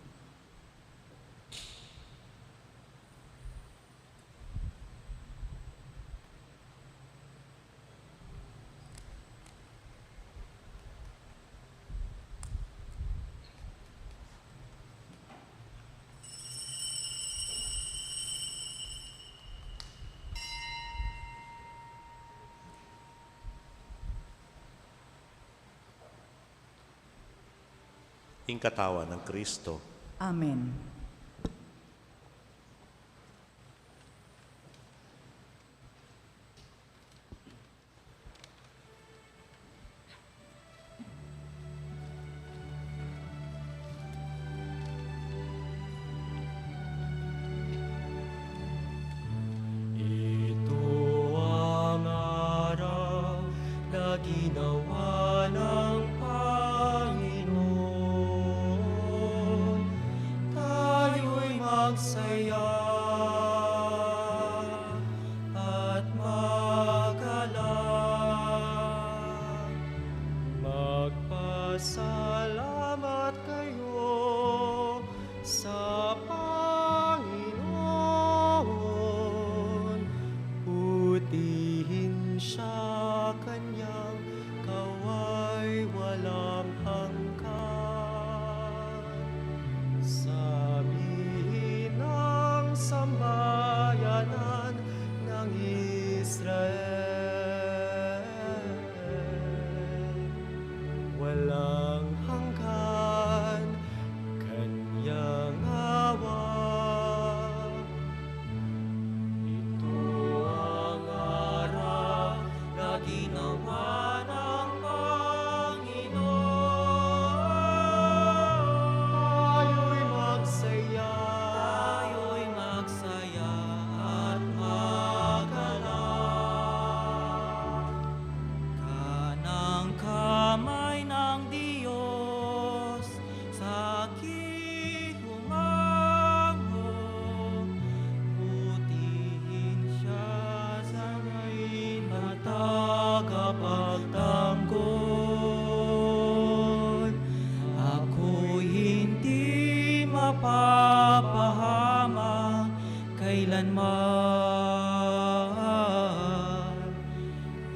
Ing katawan nang Kristo. Amen. Ito ang araw na ginawa ng Panginoon. Tayo'y magsaya at magalak. Magpasalamat kayo sa Panginoon, putihin siya, kanyang kaway walang hanggan. Samihin ang man,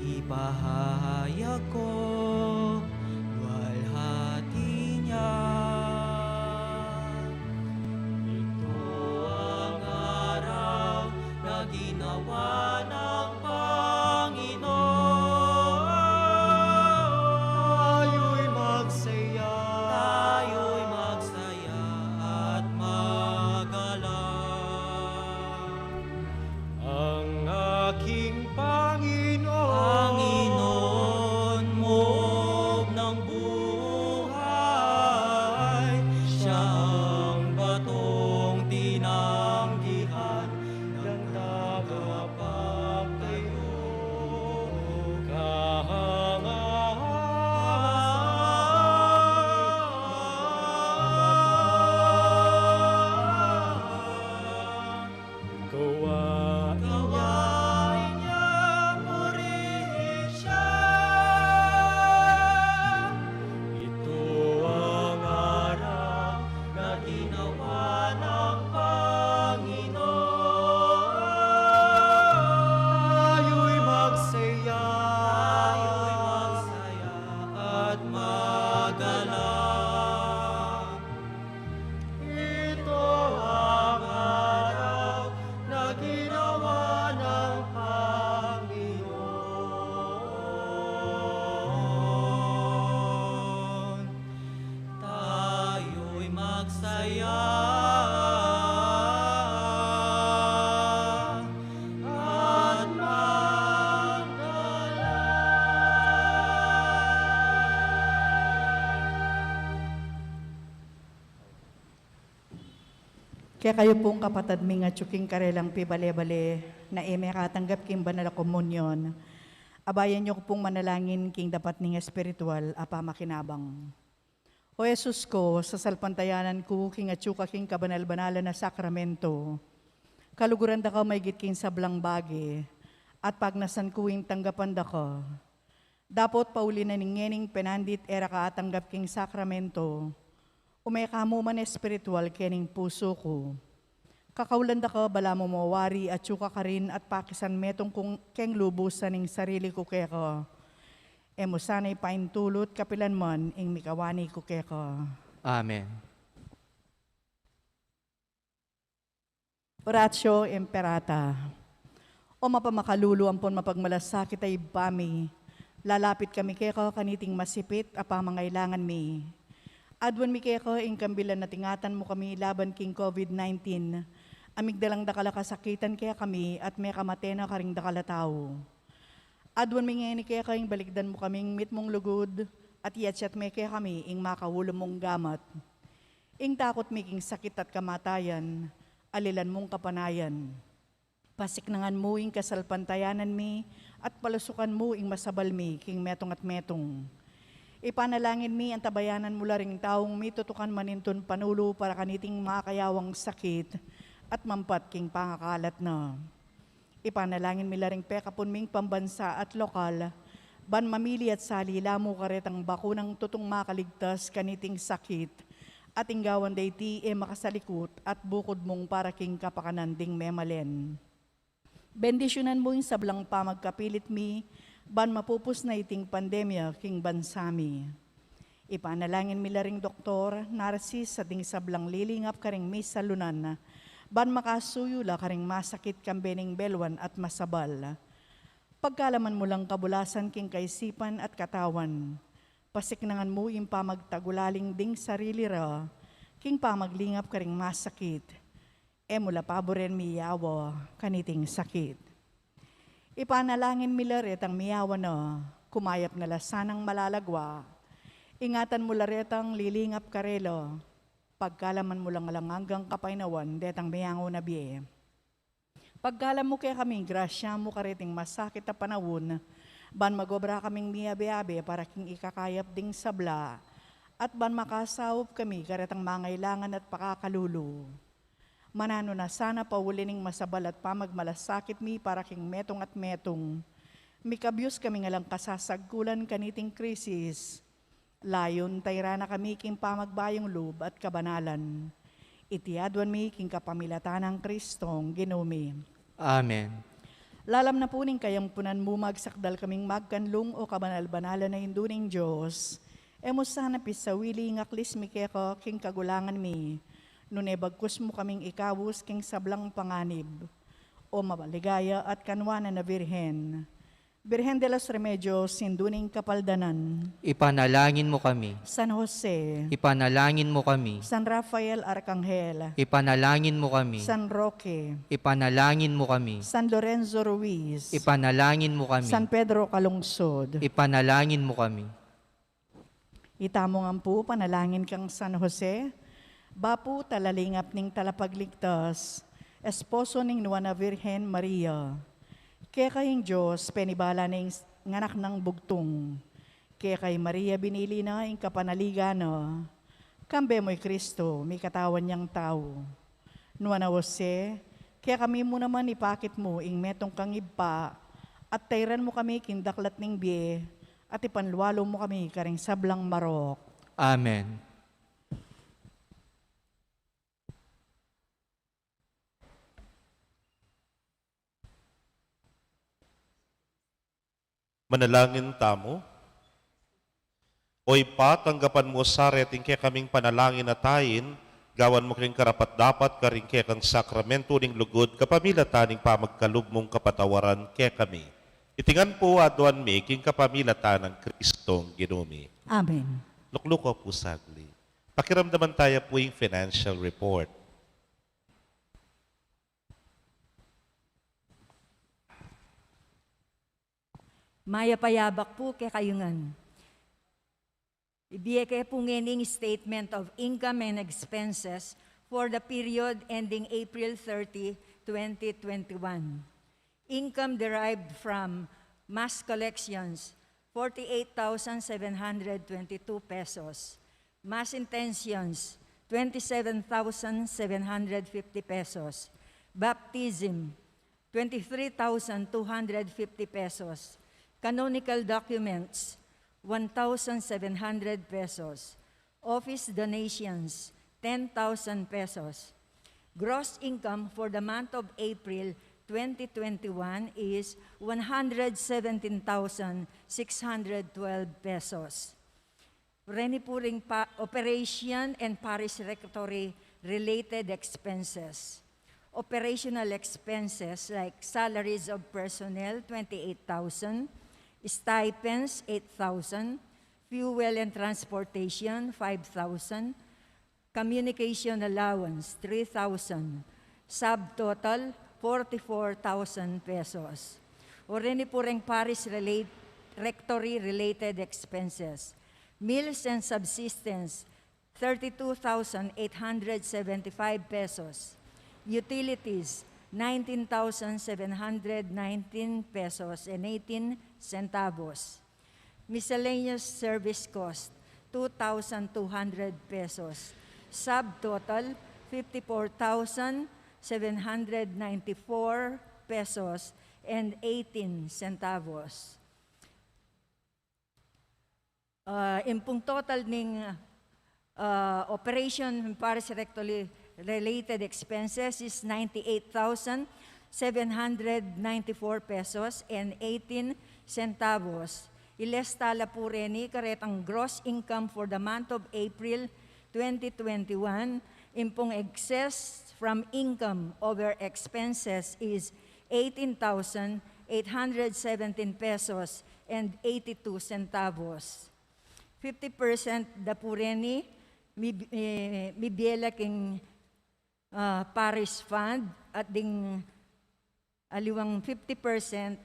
ipahayag ko, luwalhati niya. Ito ang araw na ginawa ng Panginoon. Tayo'y magsaya. Tayo'y magsaya at magalak. Ang aking Panginoon, Panginoon, muog ng buhay, siya ang batong tinanggihan ng tagapagtayo. Kahangahangan gawain niya, purihin siya. Ito ang araw na ginawa ng Panginoon. Tayo'y magsaya. Tayo'y magsaya at magalak. Ito ang araw na ginawa ng Panginoon. Tayo'y magsaya at magalak. Kekayu pung kapatad ming atyu king karelang pibale-bale na e mekatanggap king banal a komunyon, abayan yu ku pung manalangin king dapat ning espiritual a pamakinabang. O Jesus ku, sasalpantayanan ku king atyu ka king kabanal-banalan a sakramento, kaluguran da ka maigit king sablang bage, at pagnasan ku ing tanggapan da ka. Dapot pauli na ning ngening penandit e ra ka atanggap king sakramento, ume ka mu man espiritual kening pusu ku. Kakaulan da ka balamu mawari atyu ka karin at pakisan metung ku keng lubusan ing sarili ku keka. E mu sana ipaintulut kapilan man ing mikawani ku keka. Amen. Oratio Imperata. O mapamakalulu ampon mapagmalasakit a Ibpa mi, lalapit kami keka kaniting masipit a pamangailangan mi. Aduan mi keka ing kambilan a tingatan mu kami laban king COVID nineteen, a migdalang dakal a kasakitan kekami at mekamate na karing dakal a tau. Aduan mi ngeni keka ing balikdan mu kaming mitmung lugud, at iyatyat me kekami ing makaulu mung gamat. Ing takut mi king sakit at kamatayan, alilan mung kapanayan. Pasiknangan mu ing kasalpantayanan mi, at palusukan mu ing masabal mi king metung at metung. Ipanalangin mi antabayanan mu la ring taung mitutukan manintun panulu para kaniting makayawang sakit at mampat king pangakalat na. Ipanalangin mi la ring pekapun ming pambansa at lokal, ban mamili at sali la mu karetang bakunang tutung makaligtas kaniting sakit, at ing gawan da iti e makasalikut at bukud mung para king kapakanan ding memalen. Bendisyunan mu ing sablang pamagkapilit mi, ban mapupus na iting pandemya king bansa mi. Ipanalangin mi la ring doktor, narsis, at ding sablang lilingap karing misalunan, ban makasuyu la karing masakit kambe ning belwan at masabal. Pagkalaman mu lang kabulasan king kaisipan at katawan. Pasiknangan mu ing pamagtagulaling ding sarili ra king pamaglingap karing masakit. E mu la paburen miyawa kaniting sakit. Ipanalangin mi la retang miyawa na, kumayap na la sanang malalagwa. Ingatan mu la retang lilingap karela, pagkalaman mu lang alang anggang kapaynawan detang miyangu na bie. Pagkalam mu kekami ing grasya mu kareting masakit a panaun, ban magobra kaming miyabe-abe para king ikakayap ding sabla, at ban makasaup kami karetang mangailangan at pakakalulu. Mananu na sana pauli ning masabal at pamagmalasakit mi para king metung at metung. Mikabyus kaming alang kasasagkulan kaniting krisis. Layun tayra na kami king pamagbayung lub at kabanalan. Iti aduan mi king kapamilatan nang Kristong Ginu mi. Amen. Lalam na pu ning kayampunan mu, magsakdal kaming magkanlung, o kabanal-banalan a Indu ning Dios. E mu sana pisawili ing aklis mi keka king kagulangan mi, nune bagkus mu kaming ikabus king sablang panganib. O mapaligaya at kanuanan a Birhen, Birhen de los Remedios, Indu ning Kapaldanan. Ipanalangin mo kami. San Jose. Ipanalangin mo kami. San Rafael Arcangel. Ipanalangin mo kami. San Roque. Ipanalangin mo kami. San Lorenzo Ruiz. Ipanalangin mo kami. San Pedro Calungsod. Ipanalangin mo kami. Itamu ngan pu, panalangin kang San Jose, bapu, talalingap ning talapagligtas, esposo ning Nuan a Virgen Maria. Keka ing Dios penibala na ing s-, anak nang bugtung. Keka i Maria binili na ing kapanaligan na. Kambe mu i Kristo, mikatawan yang tau. Nuan a Jose, kekami mu naman ipakit mu ing metung kang ibpa, at tairan mu kami king daklat ning bie, at ipanlualu mu kami karing sablang marok. Amen. Manalangin tamu. O Ibpa, tanggapan mu sa reting kekaming panalangin at ain, gawan mu keng karapat-dapat karing kekang sakramentu ning lugud kapamilatan ning pamagkalub mung kapatawaran kekami. Iti ngan pu aduan mi king kapamilatan nang Kristong Ginu mi. Amen. Luklukan pu saglit. Pakiramdaman taya pu ing financial report. Mayap a yabak pu kekayu ngan. Ibie ke pu ngeni ing statement of income and expenses for the period ending April thirty, twenty twenty-one. Income derived from mass collections, forty-eight thousand seven hundred twenty-two pesos. Mass intentions, twenty-seven thousand seven hundred fifty pesos. Baptism, twenty-three thousand two hundred fifty pesos. Canonical documents, one thousand seven hundred pesos. Office donations, ten thousand pesos. Gross income for the month of April twenty twenty-one is one hundred seventeen thousand six hundred twelve pesos. Reni pu ring pa-, operation and parish rectory related expenses. Operational expenses like salaries of personnel, twenty-eight thousand, stipends, eight thousand, fuel and transportation, five thousand, communication allowance, three thousand, subtotal, forty-four thousand pesos. O reni pu reng parish relate-, rectory related expenses. Meals and subsistence, thirty-two thousand eight hundred seventy-five pesos. Utilities, nineteen thousand seven hundred nineteen pesos and eighteen centavos. Miscellaneous service cost, two thousand two hundred pesos. Subtotal, fifty-four thousand seven hundred ninety-four pesos and eighteen centavos. Ah, ing pung total ning, ah, operation and parish rectory related expenses is ninety-eight thousand seven hundred ninety-four pesos and eighteen centavos. Ilesta la pu reni karetang gross income for the month of April twenty twenty-one, ing pung excess from income over expenses is eighteen thousand eight hundred seventeen pesos and eighty-two centavos. Fifty percent da pu reni, mi-, eh, mibie la king, ah, parish fund at ding aliwang fifty percent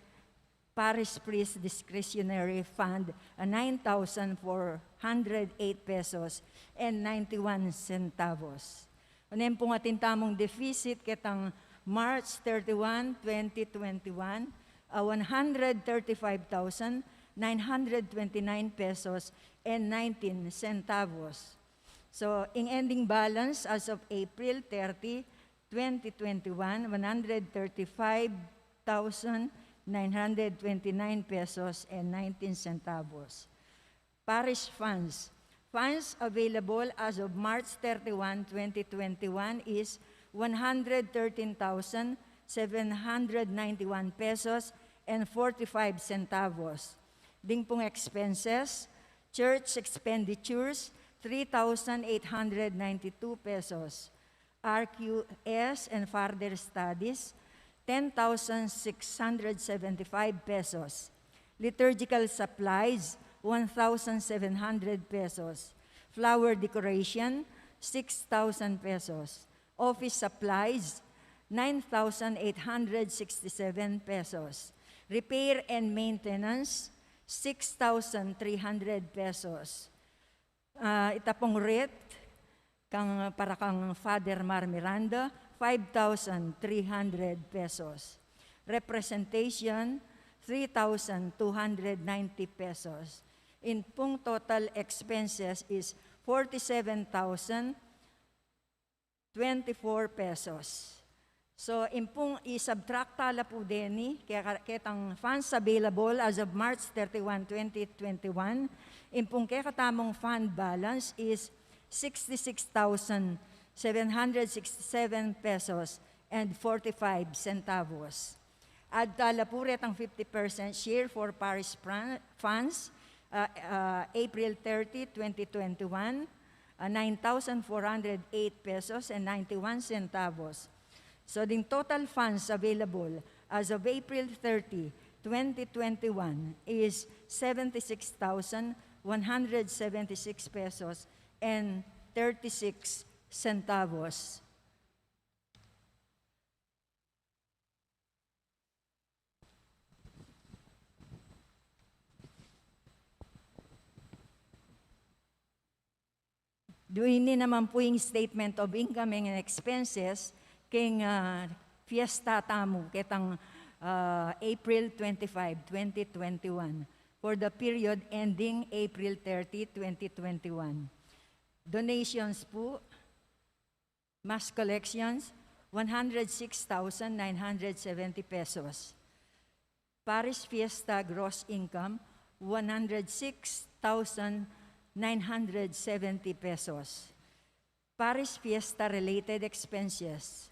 parish priest discretionary fund, ah, nine thousand four hundred eight pesos and ninety-one centavos. Unem pung atin tamung deficit ketang March thirty-one, twenty twenty-one, a one hundred thirty-five thousand nine hundred twenty-nine pesos and nineteen centavos. So, ing ending balance as of April thirty, twenty twenty-one, one hundred thirty-five thousand nine hundred twenty-nine pesos and nineteen centavos. Parish funds, Funds available as of March thirty-one, twenty twenty-one is one hundred thirteen thousand seven hundred ninety-one pesos and forty-five centavos. Ding pung expenses, church expenditures, three thousand eight hundred ninety-two pesos. R Q S and further studies, ten thousand six hundred seventy-five pesos. Liturgical supplies, one thousand seven hundred pesos. Flower decoration, six thousand pesos. Office supplies, nine thousand eight hundred sixty-seven pesos. Repair and maintenance, six thousand three hundred pesos. Ah, ita pung wreath, kang, para kang Father Mar Miranda, five thousand three hundred pesos. Representation, three thousand two hundred ninety pesos. In pung total expenses is forty-seven thousand twenty-four pesos. So, in pung i-subtract tala pu deni, kaya ka-, ketang funds available as of March thirty-one, twenty twenty-one, in pung kekatamung fund balance is sixty-six thousand seven hundred sixty-seven pesos and forty-five centavos. Add tala pu retang fifty percent share for parish fran-, funds, uh, uh, April thirty, twenty twenty-one, uh, nine thousand four hundred eight pesos and ninety-one centavos. So, the total funds available as of April thirty, twenty twenty-one is seventy-six thousand one hundred seventy-six pesos and thirty-six centavos. Deni naman pu ing statement of income and expenses king, ah, fiesta tamu ketang, ah, April twenty-five, twenty twenty-one, for the period ending April thirty, twenty twenty-one. Donations pu, mass collections, one hundred six thousand nine hundred seventy pesos. Parish fiesta gross income, one hundred six thousand nine hundred seventy pesos. Parish fiesta related expenses.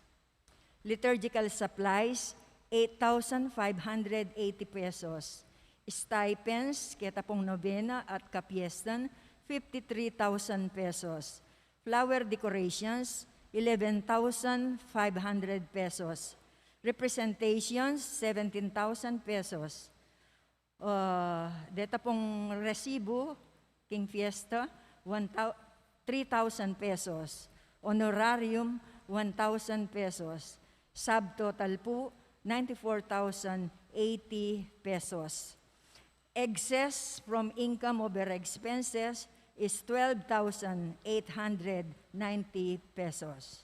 Liturgical supplies, eight thousand five hundred eighty pesos. Stipends, keta pung novena at kapiestan, fifty-three thousand pesos. Flower decorations, eleven thousand five hundred pesos. Representations, seventeen thousand pesos. Uh, deta pung resibu king fiesta, one thou-, three thousand pesos. Honorarium, one thousand pesos. Subtotal pu, ninety-four thousand eighty pesos. Excess from income over expenses is twelve thousand eight hundred ninety pesos.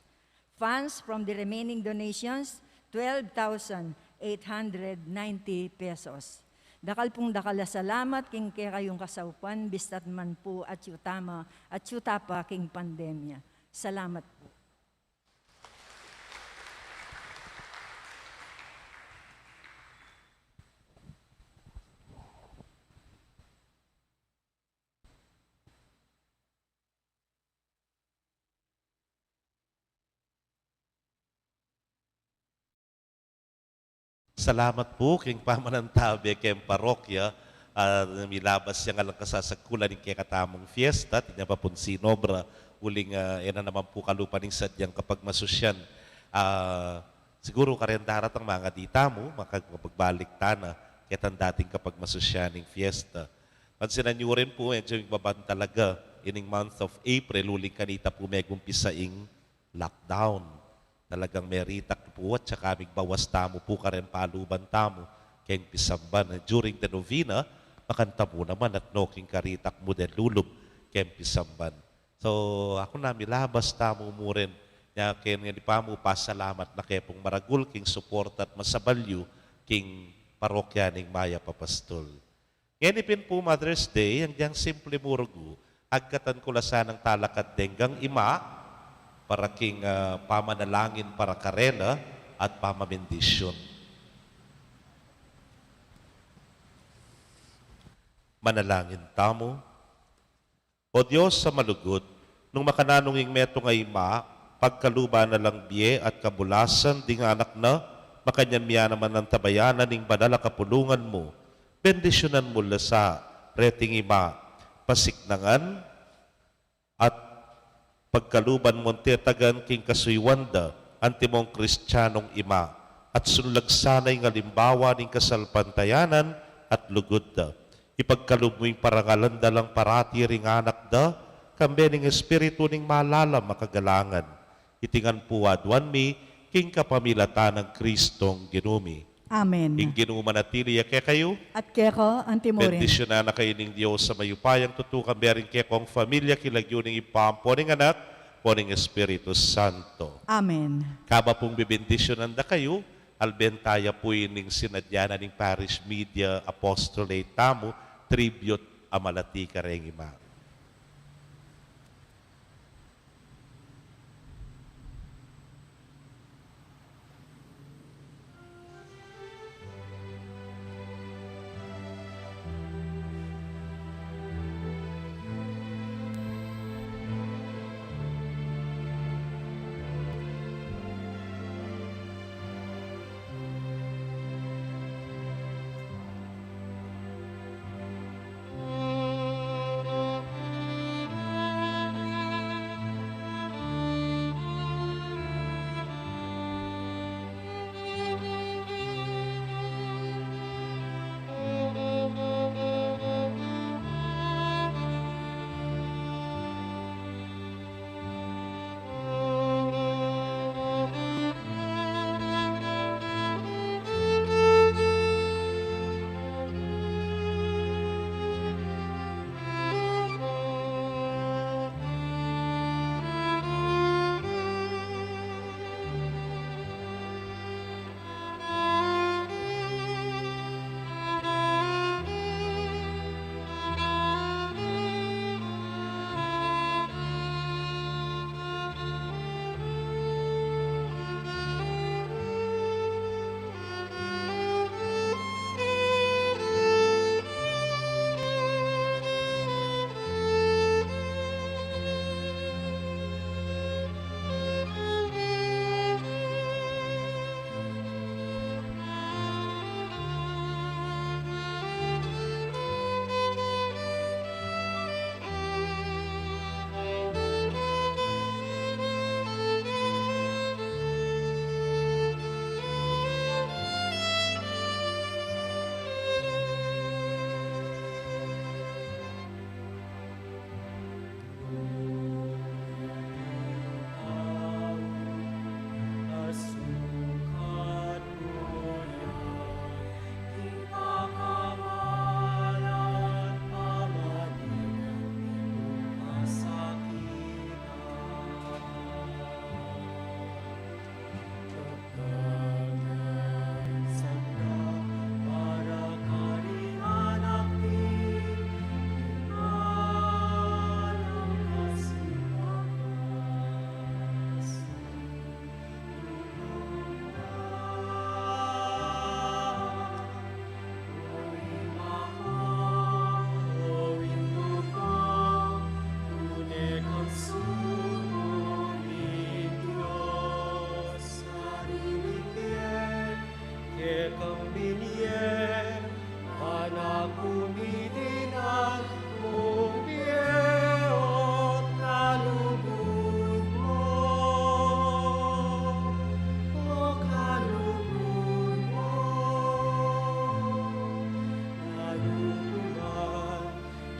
Funds from the remaining donations, twelve thousand eight hundred ninety pesos. Dakal pung dakal a salamat king kekayung kasaupan, bista't man pu atyu tama, atyu ta pa king pandemya. Salamat pu. Salamat pu king pamanantabe keng parokya, ah, milabas yang alang kasasagkulan ing kekatamung fiesta, at inya pa pung sinobra, uling, ah, e na naman pu kalupa ning sadyang kapagmasusyan. Ah, siguru kareng daratang mangadi tamu, makapag-, makapagbalik tana ketang dating kapagmasusyan ning fiesta. Pansinan yu rin pu, medyo migbaban talaga ining month of April, uling kanita pu megumpisa ing lockdown. Talagang meritak pu at saka migbawas tamu pu kareng paluban tamu keng pisamban. During the novena, makanta mu naman at no king karitak mu delulub keng pisamban. So, aku na, milabas tamu mu rin. Nya keni pa mu pasalamat na ke pung maragul king suporta at masabalyu king parokya ning Mayap a Pastol. Ngeni pin pu Mother's Day, agyang simple mu rugu, agkatan ku la sanang talakad deng ima para king, ah, pamanalangin para karela at pamamindisyun. Manalangin tamu. O Dios a malugud, nung makananu ing metung a ima, pagkaluban na lang bie at kabulasan ding anak na, makanyan mia naman antabayanan ning banal a kapulungan mu, bendisyunan mu la sa reting ima, pasiknangan at pagkaluban mung tetagan king kasuyuan da, antimong Kristianong ima, at sunlag sana ing alimbawa ning kasalpantayanan at lugud da. Ipagkalub mu ing parangalan da lang parati ring anak da, kambe ning espiritu ning malalam a kagalangan. Iti ngan pu aduan mi, king kapamilatan nang Kristong Ginu mi. Amen. Ing Ginu manatili ya kekayu. At keka antimurin. Bendisyunan na kayu ning Dios a mayupayang tutu, kambe ring kekong familia, king lagyu ning Ibpa, ampo ning Anak, ampo ning Espiritu Santo. Amen. Kabang pung bebendisyunan da kayu, alben taya pu ining sinadya na ning Parish Media Apostolate tamu, tribute a malati kareng ima.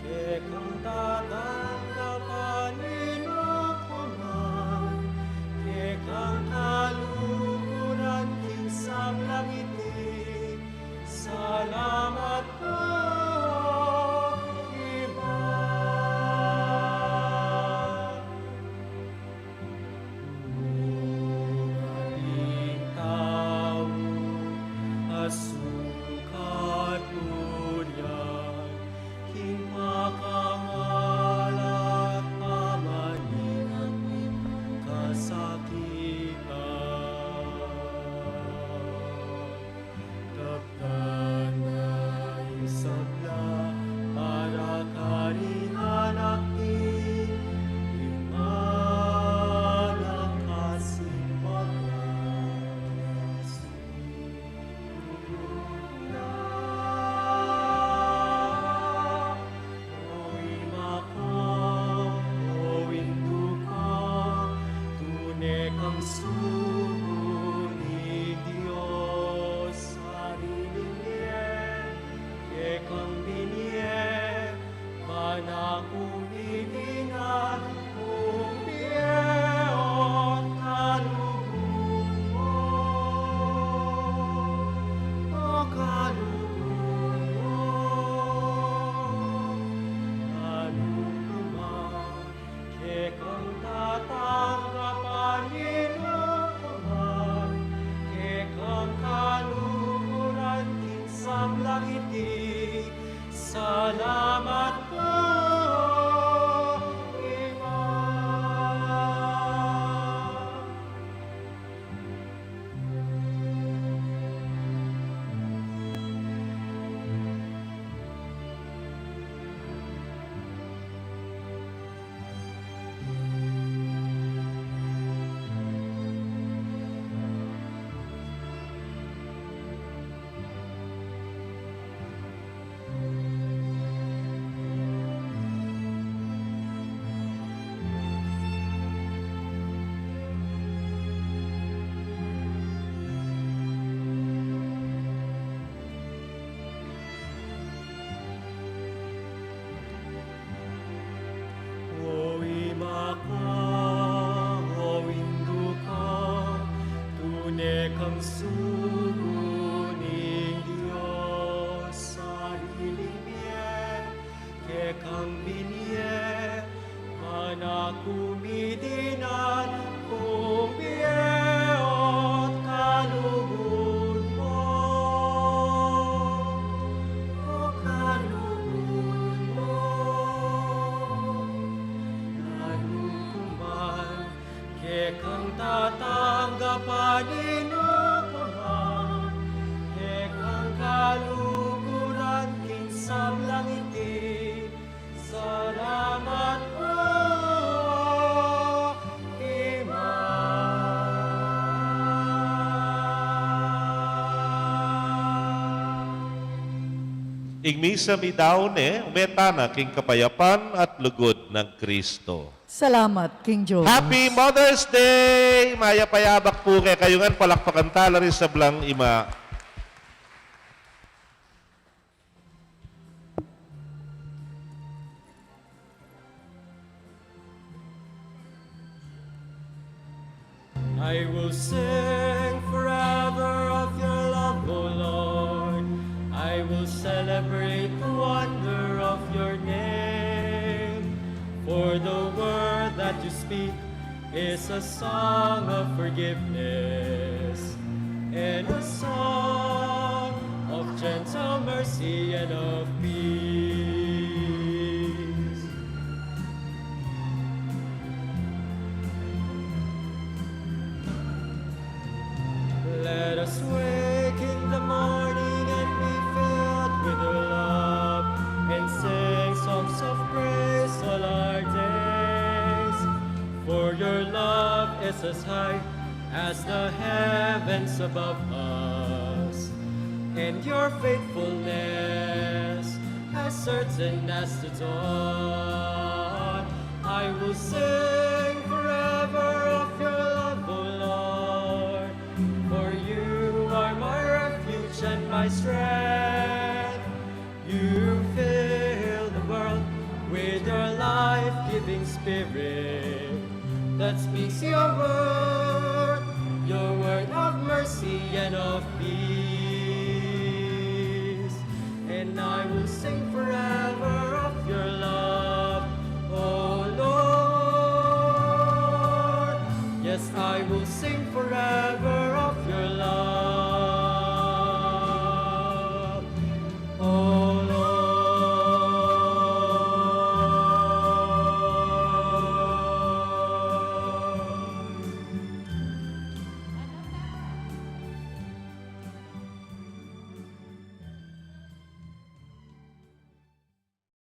Kekang tatanggapan ning Ama, kekang kaluguran king sablang iti. Salamat pu, Sugo ning Dios a iling mie, kekang binie, anak ku, midinan ku, pieot kalugud mu. O kalugud mu, lalu ku man, kekang tatanggapan inu pa man, kekang kaluguran king sablang iti. Salamat pu, Ima. Ing misa mi daun ne, ume tana king kapayapan at lugud nang Kristo. Salamat king Dios. Happy Mother's Day! Mayap a yabak pu kekayu ngan, palakpakan tala ring sablang ima. I will sing forever of your love, O Lord. I will celebrate the wonder of your name. For the word that you speak is a song of forgiveness and a song of gentle mercy and of peace. Let us wake in the morning and be filled with your love, and sing songs of praise all our days. For your love is as high as the heavens above us, and your faithfulness as certain as the dawn. I will sing forever of your love, O Lord, for you are my refuge and my strength. You fill the world with your life-giving spirit that speaks your word, your word of mercy and of peace. And I will sing forever of your love, O Lord. Yes, I will sing forever